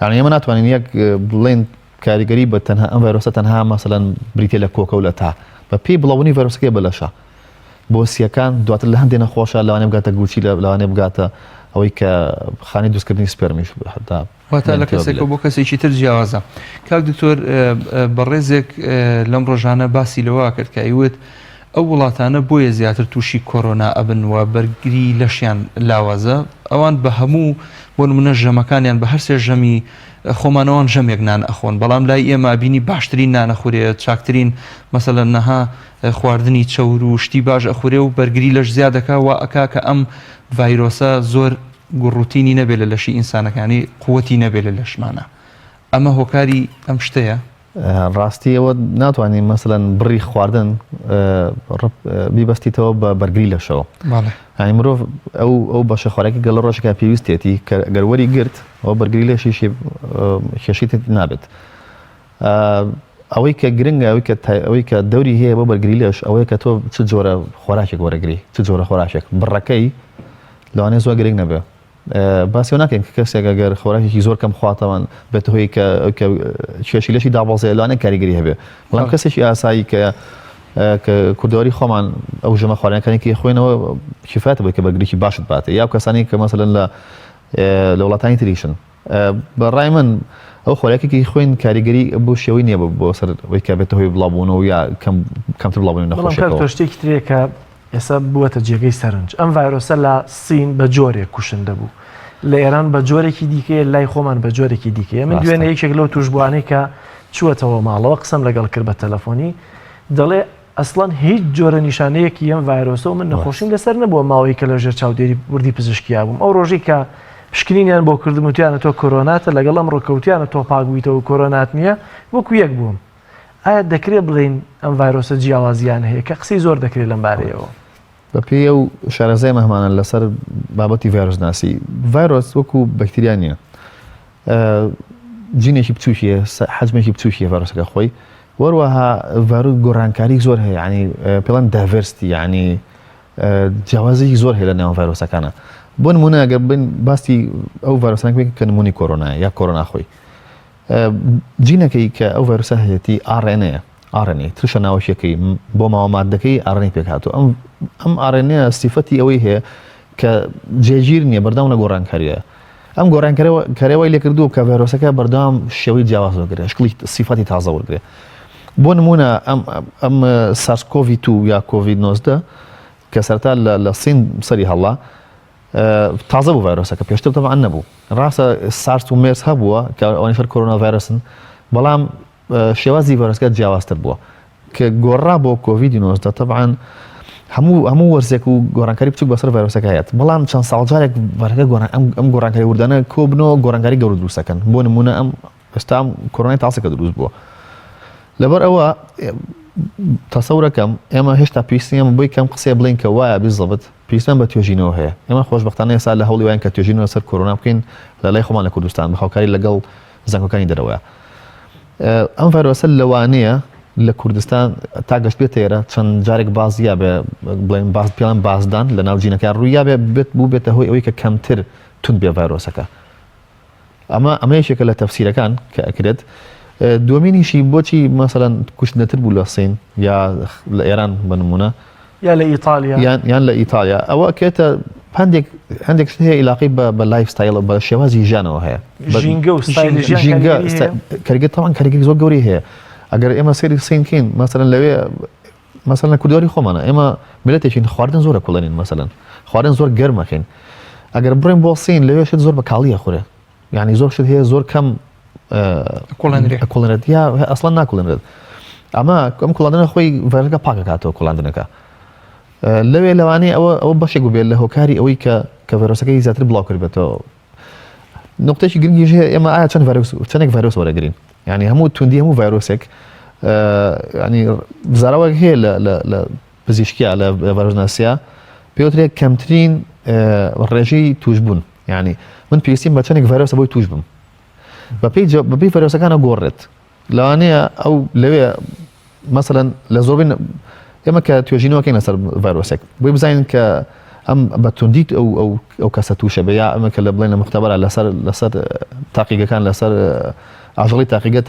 [SPEAKER 5] یعنی ئێمە ناتوانین یەک بڵێن کاریگەری بە تەنها ئەم ڤایرۆسە تەنها مەسەلەن بریتە لە کۆکە و لە تا بە پێی بڵاوبوونی ڤایرۆسەکەی بە لەشە بۆ سیەکان دواتر لە هەندێک نەخۆشە لەوانەیە بگاتە گورچی لە لەوانەیە بگاتە ئەوەی کە خانی دروستکردنی سپێرمیش حتا
[SPEAKER 1] واتە لە کەسێکەوە بۆ کەسێکی تر جیاوازە کاک دکتۆر بەڕێزێک لەم ڕۆژانە باسی لەوە کرد کە ئەیوت ئەو وڵاتانە بۆیە زیاتر تووشی کۆرۆنا ئەبن و بەرگری لەشیان لاوازە ئەوان بە هەموو بۆ نمونە ژەمەکانیان بە هەرسێ ژەمی خۆمان ئەوان ژەمێک نان ئەخۆن بەڵام لای ئێمە ئەبینی باشترین نان ئەخورێ چاکترین مەسەلەن نەها خواردنی چەور و شتی باش ئەخورێ و بەرگری لەش زیاد دەکا وا ئەکا کە ئەم ڤایرۆسە زۆر گوڕوتینی نەبێ لە لەشی ئینسانەکانی قوتی نەبێ لە لەشمانە ئەمە هۆکاری ئەم شتەیە؟
[SPEAKER 5] ڕاستی ئەوە ناتوانانی مەسەلەن بڕی خواردن بیبەستیتەوە بە بەرگری لەشەوە ینی مرۆڤ ئەو ئەو بەشە خۆراکی گەڵ ڕۆژێکا پێویستێتی کە گەر وەری گرت ئەو بەرگری لەشیشی کێشەی نابێت. ئەوەی کە گرنگە ئەوەی کە ئەوەی کە دەوری هەیە بۆ بەرگری لەش ئەوەیە کە تۆ چ جۆرە خۆراکێک وەرەگری چ جۆرە خۆراکێک بڕەکەی لەوانەیە زۆر گرنگ نەبێ باسی ئەوە ناکەین کە کەسێک ئەگەر خۆراکێکی زۆر کەم خواتەوە بێتە هۆی کە کە کێشی لەشی دابەزێ لەوانەیە کاریگەری هەبێ بەڵام کەسێکی ئاسایی کە کە کوردەواری خۆمان ئەو ژەمە خواردنەکانی کە خوێنەوە کفایەتە بۆی کە بەرگریی باشت باتێ یا کەسانی کە مەسەلەن لە لە وڵاتانی تریشن بە ڕای من ئەو خۆراکێکی خوێن کاریگەری بۆ شێوەی نییە بۆ سەر ئەوەی کە بێتە هۆی بڵاوبوونەوە یا کەم کەمتر بڵاوبوونەوەی نەخۆشیەکەوە.
[SPEAKER 2] بەڵام شتێکی ترێ کە ئێستا بووەتە جێگەی سەرنج ئەم ڤایرۆسە لە سین بە جۆرێک کوشندە بوو لە ئێران بە جۆرێکی دیکەیە لای خۆمان بە جۆرێکی دیکەیە من دوێنێ یەکێک لەو توشبووانەی کە چووەتەوە ماڵەوە قسەم لەگەڵ کرد بە تەلەفۆنی دەڵێ ئەسڵەن هیچ جۆرە نیشانەیەکی ئەم ڤایرۆسە و من نەخۆشیم لەسەر نەبووە ماوەی کە لە ژێر چاودێری وردی پزیشکیا بووم ئەو ڕۆژەی کە پشکنینیان بۆ کردم وتیانە تۆ کۆرۆناتە لەگەڵ ئەمڕۆ کەوتیانە تۆ پاک بوویتەوە و کۆرۆنات نییە وەکو یەک بووم ئایا دەکرێت بڵێین ئەم ڤایرۆسە جیاوازیان هەیە کە قسەی زۆر دەکرێت لەم بارەیەوە؟
[SPEAKER 5] بەپێی ئەو شارەزای مەهمانە لەسەر بابەتی ڤایرۆسناسی ڤایرۆس وەکو بەکتریا نییە جینێکی بچووکیە حەجمێکی بچووکیە ڤایرۆسەکە خۆی وەروەها ڤایرۆس گۆڕانکاری زۆر هەیە ینی پێڵەن diversity ینی جیاوازیی زۆر هەیە لە نێوان ڤایرۆسەکانە بۆ نمونە ئەگەر بن باسی ئەو ڤایرۆسانە بکەین کە نمونی کۆرۆنایە یا کۆرۆنا خۆی جینەکەی کە ئەو ڤایرۆسە هەیەتی RNA RNA ترشە ناوەکیەکەی بۆ ماوە مادەکەی RNA پێکهاتوو ئەم ئەم RNA سیفەتی ئەوەی هەیە کە جێگیر نییە بەردەوام لە گۆڕانکاریە ئەم گۆڕانکەرەوە کەرەوەی لێکردووە کە ڤایرۆسەکە بەردەوام شێوەی جیاواز وەرگێ شکڵی سیفەتی تازە وەرگێ بۆ نمونە ئەم ئەم SARS-CoV 2 یا کۆڤید 19 کە سەرتا لە سین سەری هەڵا تازە بوو ڤایرۆسەکە پێشتر تەبعەن نەبوو ڕاستە سارس و مێرس هەبووە کە ئەوانیش هەر کۆرۆنا ڤایرۆسن بەڵام شێوازی ڤایرۆسەکە جیاوازتر بووە کە گۆڕا بۆ کۆڤیدی 19 تەبعەن هەموو هەموو وەرزێک و گۆڕانکاری بچوک بەسەر ڤایرۆسەکە هەیە بەڵام چەند ساڵ جارێک ڤایرۆسەکە گۆڕان ئەم ئەم گۆڕانکاری وردانە کۆبنەوە گۆڕانکاری گەورە دروستەکەن بۆ نمونە ئەم ئێستا کۆرۆنای تازەکە دروست بووە لەبەر ئەوە تەسەورەکەم ئێمە هێشتا پێویستیم بۆی کەم قسەیە بڵین کە وایە بیزەبت پێویستمان بە توێژینەوە هەیە ئێمە خۆشبەختانە ئێستا لە هەوڵی واین کە توێژینەوە لەسەر کۆرۆنا بکەین لە لای خۆمان لە کوردستان بە هاوکاری لەگەڵ زانکۆکانی دەرەوەیە ئەم ڤایرۆسە لەوانەیە لە کوردستان تا گەشت بێت ئێرە چەند جارێک باز یا بێ بڵێن باز پێڵان بازدان لە ناو جینەکان ڕوویا بێ بێت بوو بێتە هۆی ئەوەی کە کەمتر تون بێ ڤایرۆسەکە ئەمە ئەمە یەکێکە لە تەفسیرەکان کە ئەکرێت دووەمینیشی بۆچی مەسەلەن کوشندەتر بوو لە سین یا لە ئێران بە نمونە
[SPEAKER 2] یا لە ئیتالیا
[SPEAKER 5] یان یان لە ئیتالیا ئەوە ئەکرێتە هەندێک هەندێک شت هەیە ئیلاقی بە بە lifestyle بە شێوازی ژیانەوە هەیە
[SPEAKER 2] ژینگە و ستایلی ژیان
[SPEAKER 5] ژینگە
[SPEAKER 2] کاریگەری هەیە؟
[SPEAKER 5] کاریگەری تەوان کاریگەری زۆر گەورەی هەیە ئەگەر ئێمە سەیری سین کەین مەسەلەن لەوێ مەسەلەن لە کوردەواری خۆمانە ئێمە میلەتێکین خواردن زۆرە کوڵێنین مەسەلەن خواردن زۆر گەرمەکەین ئەگەر بڕێن بۆ سین لەوێ شت زۆر بە کاڵیە خورێ یعنی زۆر شت هەیە زۆر کەم کوڵێنرێت یا ئەسڵەن ناکوڵێنرێت ئەمە ئەم کوڵاندنە خۆی ڤایرەکە پاکەکاتەوە کوڵاندنەکە لەوێ لەوانەیە ئەوە ئەوە بەشێک بێت لە هۆکاری ئەوەی کە کە ڤایرۆسەکەی زیاتر بڵاو کردبێتەوە نقطەیەکی گرنگیش هەیە ئێمە ئایا چەند ڤایرۆس چەندێک ڤایرۆس وەرەگرین یعنی هەموو توندی هەموو ڤایرۆسێک ینی زاراوەک هەیە لە پزیشکیا لە ڤایرۆسناسیا پێوترێت کەمترین ڕێژەی توشبوون یعنی من پێویستیم بە چەندێک ڤایرۆسە بۆی توش بم بەپێی بەپێی ڤایرۆسەکانە گۆڕێت لەوانەیە ئەو لەوێ مەسەلەن لە زۆربەی ئێمە کە توێژینەوەکەین لەسەر ڤایرۆسێک بۆی بزانین کە ئەم بە توندیت ئەو ئەو ئەو کەسە تووشە بێ یا ئەمە کە لە بڵێن لە مختبەرە لەسەر لەسەر تاقیگەکان لەسەر ئاژەڵی تاقیگە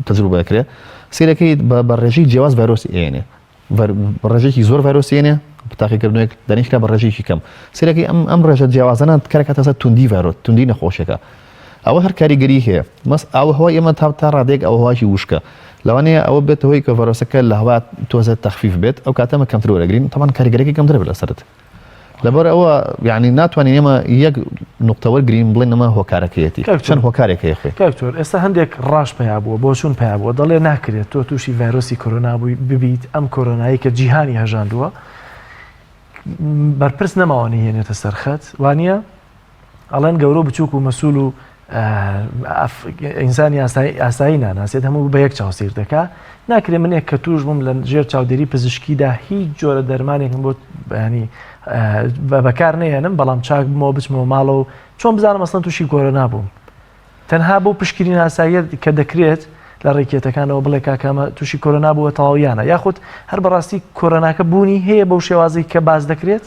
[SPEAKER 5] تەجروبە دەکرێت سیرەکەی بە ڕێژەی جیاواز ڤایرۆسی ئێنێ ڕێژەیەکی زۆر ڤایرۆسی هێنێ تاقیکردنەوەیەک دانیشکرا بە ڕێژەیەکی کەم سیرەکەی ئەم ئەم ڕێژە جیاوازانە کارکاتە سەر توندی ڤایرۆس توندی نەخۆشیەکە ئەوە هەر کاریگەری هەیە مەس ئاو هەوای ئێمە تا تا ڕادەیەک ئەو هەوایەکی وشکە لەوانەیە ئەوە بێتە هۆی کە ڤایرۆسەکە لە هەوا تۆزێ تەخفیف بێت ئەو کاتە ئەمە کەمتر وەرەگرین تەبعەن کاریگەریەکەی کەمتر بێت لەسەرت لەبەر ئەوە یعنی ناتوانین ئێمە یەک نقطە وەرگرین بڵێن ئەمە هۆکارەکەیەتی چەند هۆکارێک هەیە خۆی.
[SPEAKER 2] کاک دکتۆر ئێستا هەندێک ڕاش پەیا بووە بۆچوون پەیا بووە دەڵێ ناکرێت تۆ تووشی ڤایرۆسی کۆرۆنا بووی ببیت ئەم کۆرۆنایی کە جیهانی هەژاندووە بەرپرس نەماوە نەیهێنێتە سەر خەت وانە ئەڵێن گەورە و بچووک و مەسول و ئینسانی ئاسایی ناناسێت هەموو بە یەک چاو سیر دەکا ناکرێ منێک کە توش بووم لە ژێر چاودێری پزیشکیدا هیچ جۆرە دەرمانێکم بۆ بەیانی بەکار نەیەنم بەڵام چاک بمەوە بچمەوە ماڵەوە چۆن بزانم ئەسڵەن تووشی کۆرۆنا بووم تەنها بۆ پشکنین ئاساییە کە دەکرێت. لە ڕێکێتەکانەوە بڵێ کاکەمە تووشی کۆرۆنا بووە تەواویانە یاخود هەر بەڕاستی کۆرۆناکە بوونی هەیە بەو شێوازی کە باس دەکرێت؟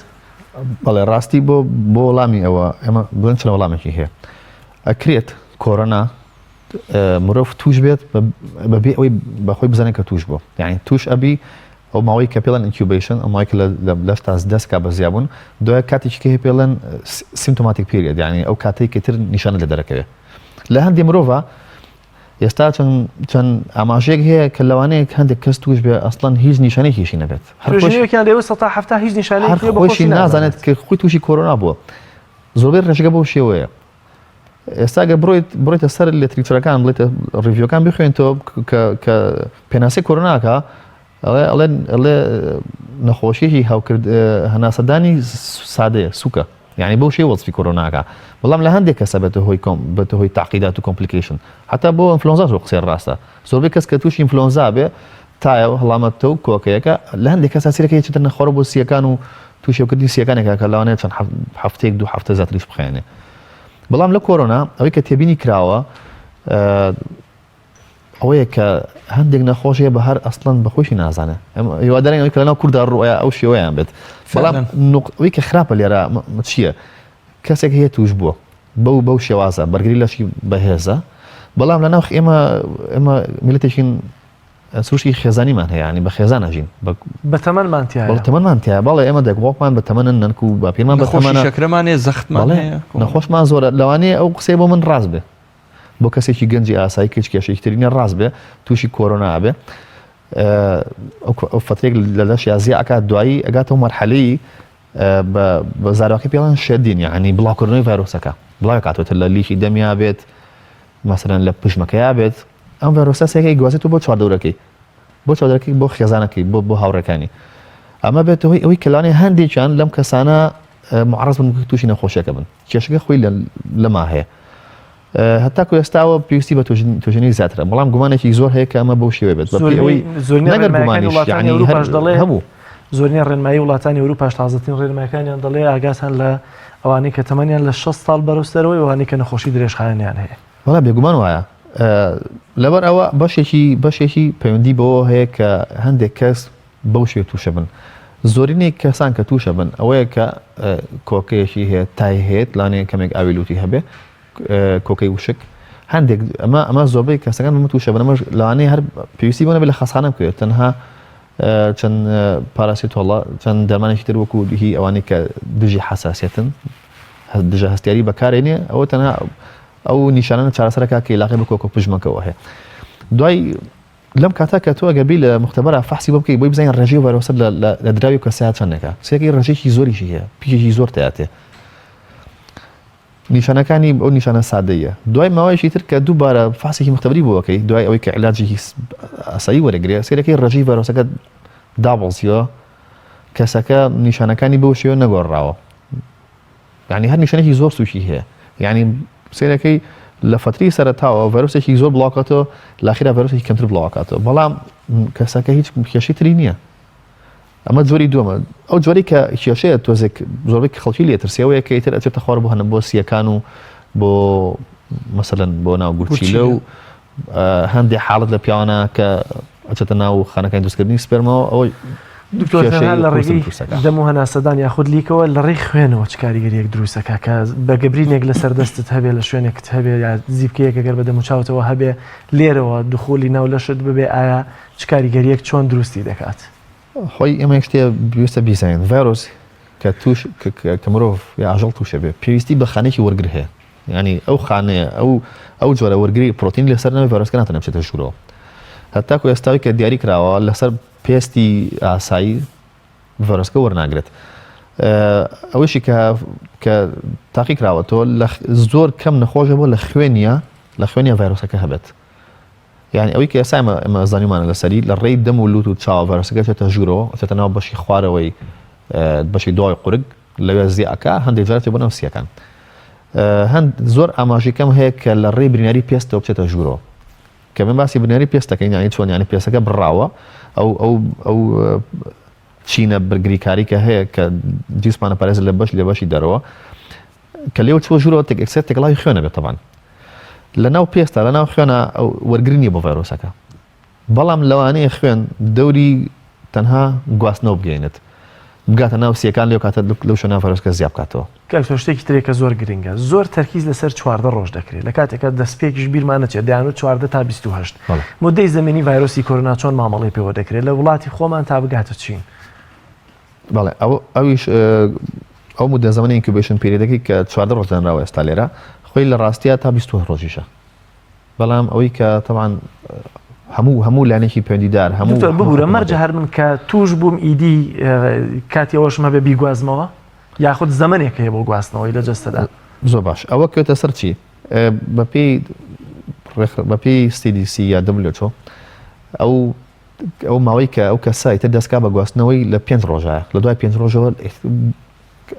[SPEAKER 5] بەڵێ ڕاستی بۆ بۆ وەڵامی ئەوە ئێمە بڵێن چەند وەڵامێکی هەیە ئەکرێت کۆرۆنا مرۆڤ توش بێت بەبێ ئەوەی بەخۆی بزانێت کە توش بوو یعنی توش ئەبی ئەو ماوەی کە پێڵەن incubation ئەو ماوەی کە لە لەشتا دەست کا بە زیابوون دوای کاتێکی کە هەیە پێڵەن symptomatic period یعنی ئەو کاتێک کە تر نیشانە لە دەرەکەوێت لە هەندێک مرۆڤە ئێستا چەند چەند ئاماژەیەک هەیە کە لەوانەیە هەندێک کەس توش بێ ئەسڵەن هیچ نیشانەیەکیشی نەبێت
[SPEAKER 2] هەرێکیان لێوە 170 هیچ نیشانەیەک
[SPEAKER 5] خۆشی نازانێت کە خۆی تووشی کۆرۆنا بووە زۆربەی ڕێژەکە بەو شێوەیە ئێستا گەر بڕۆیت بڕۆیتە سەر literature ەکان بڵێتە review ەکان بخوێنتەوە کە پێناسەی کۆرۆناکە ئەڵێ ئەڵێ ئەڵێ نەخۆشیەکی هەوکرد هەناسەدانی سادەیە سوکە یعنی بەو شێوە وەسفی کۆرۆناکە بەڵام لە هەندێک کەسە بێتە هۆی کۆم بێتە هۆی تاقیدات و complication حتا بۆ ئینفلۆنزا زۆر قسەی ڕاستە زۆربەی کەس کە تووشی ئینفلۆنزا بێ تایە و هەڵامەتە و کۆکەیەکە لە هەندێک کەسا سیرەکە هیچتر نەخۆرە بۆ سیەکان و تووشێکردنی سیەکانێکە کە لەوانەیە چەند هەفتەیەک دوو هەفتە زیاتریش بخایەنێ بەڵام لە کۆرۆنا ئەوەی کە تێبینی کراوە ئەوەیە کە هەندێک نەخۆش هەیە بە هەر ئەسڵەن بە خۆشی نازانێ هیوادارین ئەوەی کە لەناو کووردا ڕووە ئەو شێوەیان بێت بەڵام ئەوەی کە خراپە لێرە چییە کەسێک هەیە توش بووە بەو بەو شێوازە بەرگری لەشی بەهێزە بەڵام لە ناو ئێمە ئێمە میلەتێکین سروشتی خێزانیمان هەیە ینی بە خێزان ئەژین
[SPEAKER 2] بە تەمەنمان تیایە
[SPEAKER 5] بەڵێ تەمەنمان تیایە بەڵێ ئێمە دایک باوکمان بە تەمەنن نەنک و باپیرمان بە تەمەنە
[SPEAKER 1] شەکرەمان هەیە زەختمان هەیە
[SPEAKER 5] نەخۆشمان زۆرە لەوانەیە ئەو قسەی بۆ من ڕاست بێ بۆ کەسێکی گەنجی ئاسایی کە هیچ کێشەیەکی تری نییە ڕاست بێ تووشی کۆرۆنا ئەبێ ئەو فترێک لە لەش یا زیا ئەکات دوایی ئەگاتەوە مەرحەلەی بە زارۆکە پێڵەن shedding یعنی بڵاوکردنەوەی ڤایرۆسەکە بڵاوی کاتێتە لە لیکی دەمیا بێت مەسەرەن لە پژمەکەیا بێت ئەم ڤایرۆسە سێکەی گوازێتەوە بۆ چواردەورەکەی بۆ چواردەورەکەی بۆ خێزانەکەی بۆ بۆ هاوڕێکانی ئەمە بێتە هۆی ئەوەی کەلانێ هەندێکیان لەم کەسانە معرض بن تووشی نەخۆشیەکە بن کێشەکە خۆی لەما هەیە هەتاکو ئێستاوە پێویستی بە توێژینەوەی زیاترە بەڵام گومانێکی زۆر هەیە کە ئەمە بەو شێوەیە بێت بەپێی ئەوەی
[SPEAKER 2] نەگەر گومانیش یعنی هەر دەڵێ هەبوو زۆرینەی ڕێنمایی وڵاتانی ئەوروپاش تازەترین ڕێنمایەکانیان دەڵێ ئاگاتان لە ئەوانەی کە تەمەنیان لە 60 ساڵ بەرەو سەرەوەی ئەوانەی کە نەخۆشی درێژخایەنیان هەیە.
[SPEAKER 5] بەڵێ بێگومان وایە لەبەر ئەوە بەشێکی بەشێکی پەیوەندی بەوە هەیە کە هەندێک کەس بەو شێوە تووشە بن زۆرینەی کەسان کە تووشە بن ئەوەیە کە کۆکەیەکی هەیە تای هەیە لانەیە کەمێک ئاوی لوتی هەبێ کۆکەی وشک هەندێک ئەمە ئەمە زۆربەی کەسەکان بەمە تووشە بن ئەمەش لەوانەیە هەر پێویستی بۆ نەبێت لە خەستخانە بکەوێت تەنها چەند پاراسیتۆڵە چەند دەرمانێکی تر وەکو هی ئەوانەی کە دژی حساسیەتن دژە هەستیاری بەکارێنێ ئەوە تەنها ئەو نیشانانە چارەسەرەکە کە علاقەی بە کۆکە پژمەکەوە هەیە دوای لەم کاتە کە تۆ ئەگەر بی لە مختبەرە فەحسی بۆ بکەی بۆی بزانین ڕێژەی ڤایرۆسە لە دراوی کەسە چەندێکە سێکەی ڕێژەیەکی زۆریشی هەیە پیکێکی زۆر تیاتێ نیشانەکانی ئەو نیشانە سادەیە دوای ماوەیەکی تر کە دووبارە فاسێکی مختبری بۆ بکەی دوای ئەوەی کە علاجێکی ئاسایی وەرەگرێ سێرەکەی ڕێژەی ڤایرۆسەکە دابەزیوە کەسەکە نیشانەکانی بەو شێوە نەگۆڕاوە یعنی هەر نیشانێکی زۆر سوکی هەیە یعنی سێرەکەی لە فتری سەرەتاوە ڤایرۆسێکی زۆر بڵاوکاتەوە لاخیرا ڤایرۆسێکی کەمتر بڵاوکاتەوە بەڵام کەسەکە هیچ کێشەی تری نییە ئەمە جۆری دووەمە ئەو جۆری کە کێشەیە تۆزێک زۆربەی خەڵکی لێ ترسیەوەیە کە ئیتر ئەچێتە خوار بۆ هەنە بۆ سیەکان و بۆ مەسەلەن بۆ ناو گورچیلە و هەندێک حاڵت لە پیاوانە کە ئەچێتە ناو خانەکانی دروستکردنی سپێرمەوە ئەوەی
[SPEAKER 2] دکتۆر لە ڕێگەی دەم و هەناسەدان یاخود لیکەوە لە ڕێی خوێنەوە چ کاریگەریەک دروستەکە کە بە گەبرینێک لەسەر دەستت هەبێ لە شوێنێکت هەبێ یا زیپکەیەک گەر بە دەم و چاوتەوە هەبێ لێرەوە دخولی ناو لەشت ببێ ئایا چ کاریگەریەک چۆن دروستی دەکات؟
[SPEAKER 5] خۆی ئێمە یەک شتێ پێویستە بیزانین ڤایرۆس کە توش کە مرۆڤ یا ئاژەڵ تووشە بێ پێویستی بە خانێکی وەرگر هەیە ینی ئەو خانەیە ئەو ئەو جۆرە وەرگری پرۆتین لەسەر نەوێ ڤایرۆسکە ناتوانێت بچێتە ژوورەوە هەتاکو ئێستاوی کە دیاری کراوە لەسەر پێستی ئاسایی ڤایرۆسکە وەرناگرێت ئەوەشی کە کە تاقی کراوەتەوە لە زۆر کەم نەخۆشە بۆ لە خوێنیە لە خوێنیە ڤایرۆسەکە هەبێت یانی ئەوەی کە ئێستا ئێمە ئێمە زانیومانە لەسەری لە ڕێی دەم و لوت و چاوە ڤایرۆسەکە چێتە ژوورەوە چێتە ناو بەشی خوارەوەی بەشی دوای قورگ لەوێ زیاکە هەندێک جار بۆ ناو سیەکان هەند زۆر ئاماژەی کەم هەیە کە لە ڕێی بریناری پێستەوە بچێتە ژوورەوە کە من باسی بریناری پێستەکەین یانی چۆن یانی پێستەکە بڕاوە ئەو ئەو ئەو چینە بەرگریکاری کە هەیە کە جیسمانە پارێز لە بەش لە بەشی دەرەوە کە لێو چوە ژوورەوە تێکسەر تێکەڵاوی خوێنە بێت تەبان. لە ناو پێستا لە ناو خوێنە ئەو وەرگری نییە بۆ ڤایرۆسەکە بەڵام لەوانەیە خوێن دەوری تەنها گواستنەوە بگەینێت بگاتە ناو سیەکان لەو کاتە لەو شوێنە ڤایرۆسەکە زیاد بکاتەوە.
[SPEAKER 2] کاک تۆ شتێکی ترێ کە زۆر گرنگە زۆر تەرکیز لەسەر 14 ڕۆژ دەکرێت لە کاتێکا دەستپێکیش بیرمان نەچێت دەیانوت 14 تا 28 مدەی زەمەنی ڤایرۆسی کۆرۆنا چۆن مامەڵەی پێوە دەکرێت لە وڵاتی خۆمان تا بگاتە چین؟
[SPEAKER 5] بەڵێ ئەو ئەویش ئەو مدە زەمەنی incubation period ەکەی کە 14 ڕۆژ دانراوە ئێستا لێرە خۆی لە ڕاستیە تا 28 ڕۆژیشە بەڵام ئەوەی کە تەبعەن هەموو هەموو لایەنێکی پەیوەندیدار هەموو
[SPEAKER 2] دکتۆر ببورە مەرجە هەر من کە توش بووم ئیدی کاتی ئەوەشم هەبێ بیگوازمەوە یاخود زەمەنێک هەیە بۆ گواستنەوەی لە جەستەدا؟
[SPEAKER 5] زۆر باش ئەوە کەوێتە سەر چی بەپێی بەپێی CDC یا WHO ئەو ئەو ماوەی کە ئەو کەسە ئیتر دەستکا بە گواستنەوەی لە پێنج ڕۆژایە لە دوای پێنج ڕۆژەوە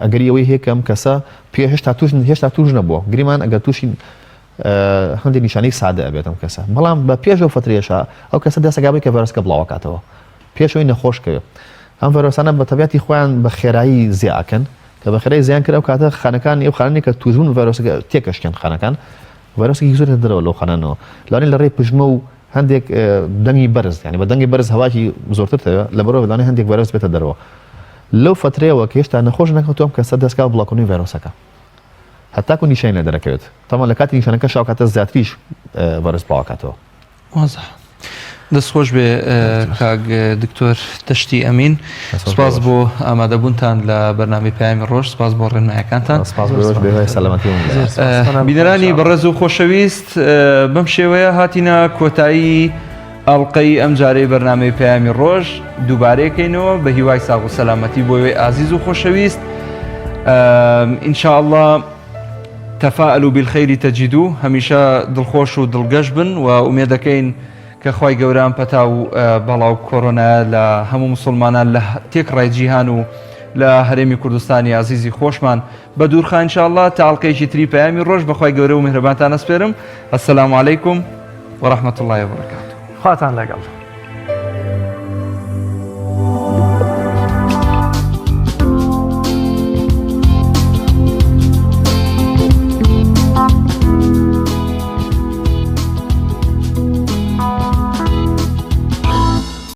[SPEAKER 5] ئەگەری ئەوەی هەیە کە ئەم کەسە پێ هێشتا توش هێشتا توش نەبووە گریمان ئەگەر تووشی هەندێک نیشانەی سادە ئەبێت ئەم کەسە بەڵام بە پێش ئەو فترێشە ئەو کەسە دەسەگابێت کە ڤایرۆسەکە بڵاوکاتەوە پێشەوەی نەخۆش کەوێت ئەم ڤایرۆسانە بە تەبیاتی خۆیان بە خێرایی زیاکەن کە بە خێرایی زیان کرد ئەو کاتە خانەکان ئەو خانەی کە توشبوون ڤایرۆسەکە تێکەشکێن خانەکان ڤایرۆسێکی زۆر دەرەوە لەو خانانەوە لەوانەیە لە ڕێی پژمە و هەندێک دەنگی بەرز یعنی بە دەنگی بەرز هەواکی زۆرتر تەوێ لەبەرەوە لەوانەیە هەندێک ڤایرۆس بێتە دەرەوە لەو فەترەیەوە کە هێشتا نەخۆش نەکەوتووە ئەم کەسە دەستکا بە بڵاوکردنەوەی ڤایرۆسەکە هەتاکو نیشانی لێ دەرەکەوێت تەبعەن لە کاتی نیشانەکە شاو کاتە زیاتریش ڤایرۆس بڵاوکاتەوە.
[SPEAKER 1] وازح. دەست خۆش بێ کاک دکتۆر دەشتی ئەمین سپاس بۆ ئامادەبوونتان لە بەرنامەی پەیامی ڕۆژ سپاس بۆ ڕێنمایەکانتان بینەرانی بەڕێز و خۆشەویست بەم شێوەیە هاتینە کۆتایی ئەڵلقەی ئەم جارەی بەرنامەی پەیامی ڕۆژ دووبارەیەکەینەوە بە هیوای ساغ و سەلامەتی بۆ ئێوەی ئازیز و خۆشەویست ئینشاءله تفاءلوا بالخیر تجدوه هەمیشە دڵخۆش و دڵگەش بن و ئومێدەکەین کە خوای گەورە ئەم پەتا و بەڵا و کۆرۆنایە لە هەموو مسوڵمانان لە تێکڕای جیهان و لە هەرێمی کوردستانی ئازیزی خۆشمان بە دوورخا ان شاء الله تا ئەڵقەیەکی تری پەیامی ڕۆژ بەخوای گەورە و میهرەبانتان ئەسپێرم السلام علیکم ورحمة الله وبرکاته
[SPEAKER 2] خواتان لەگەڵ.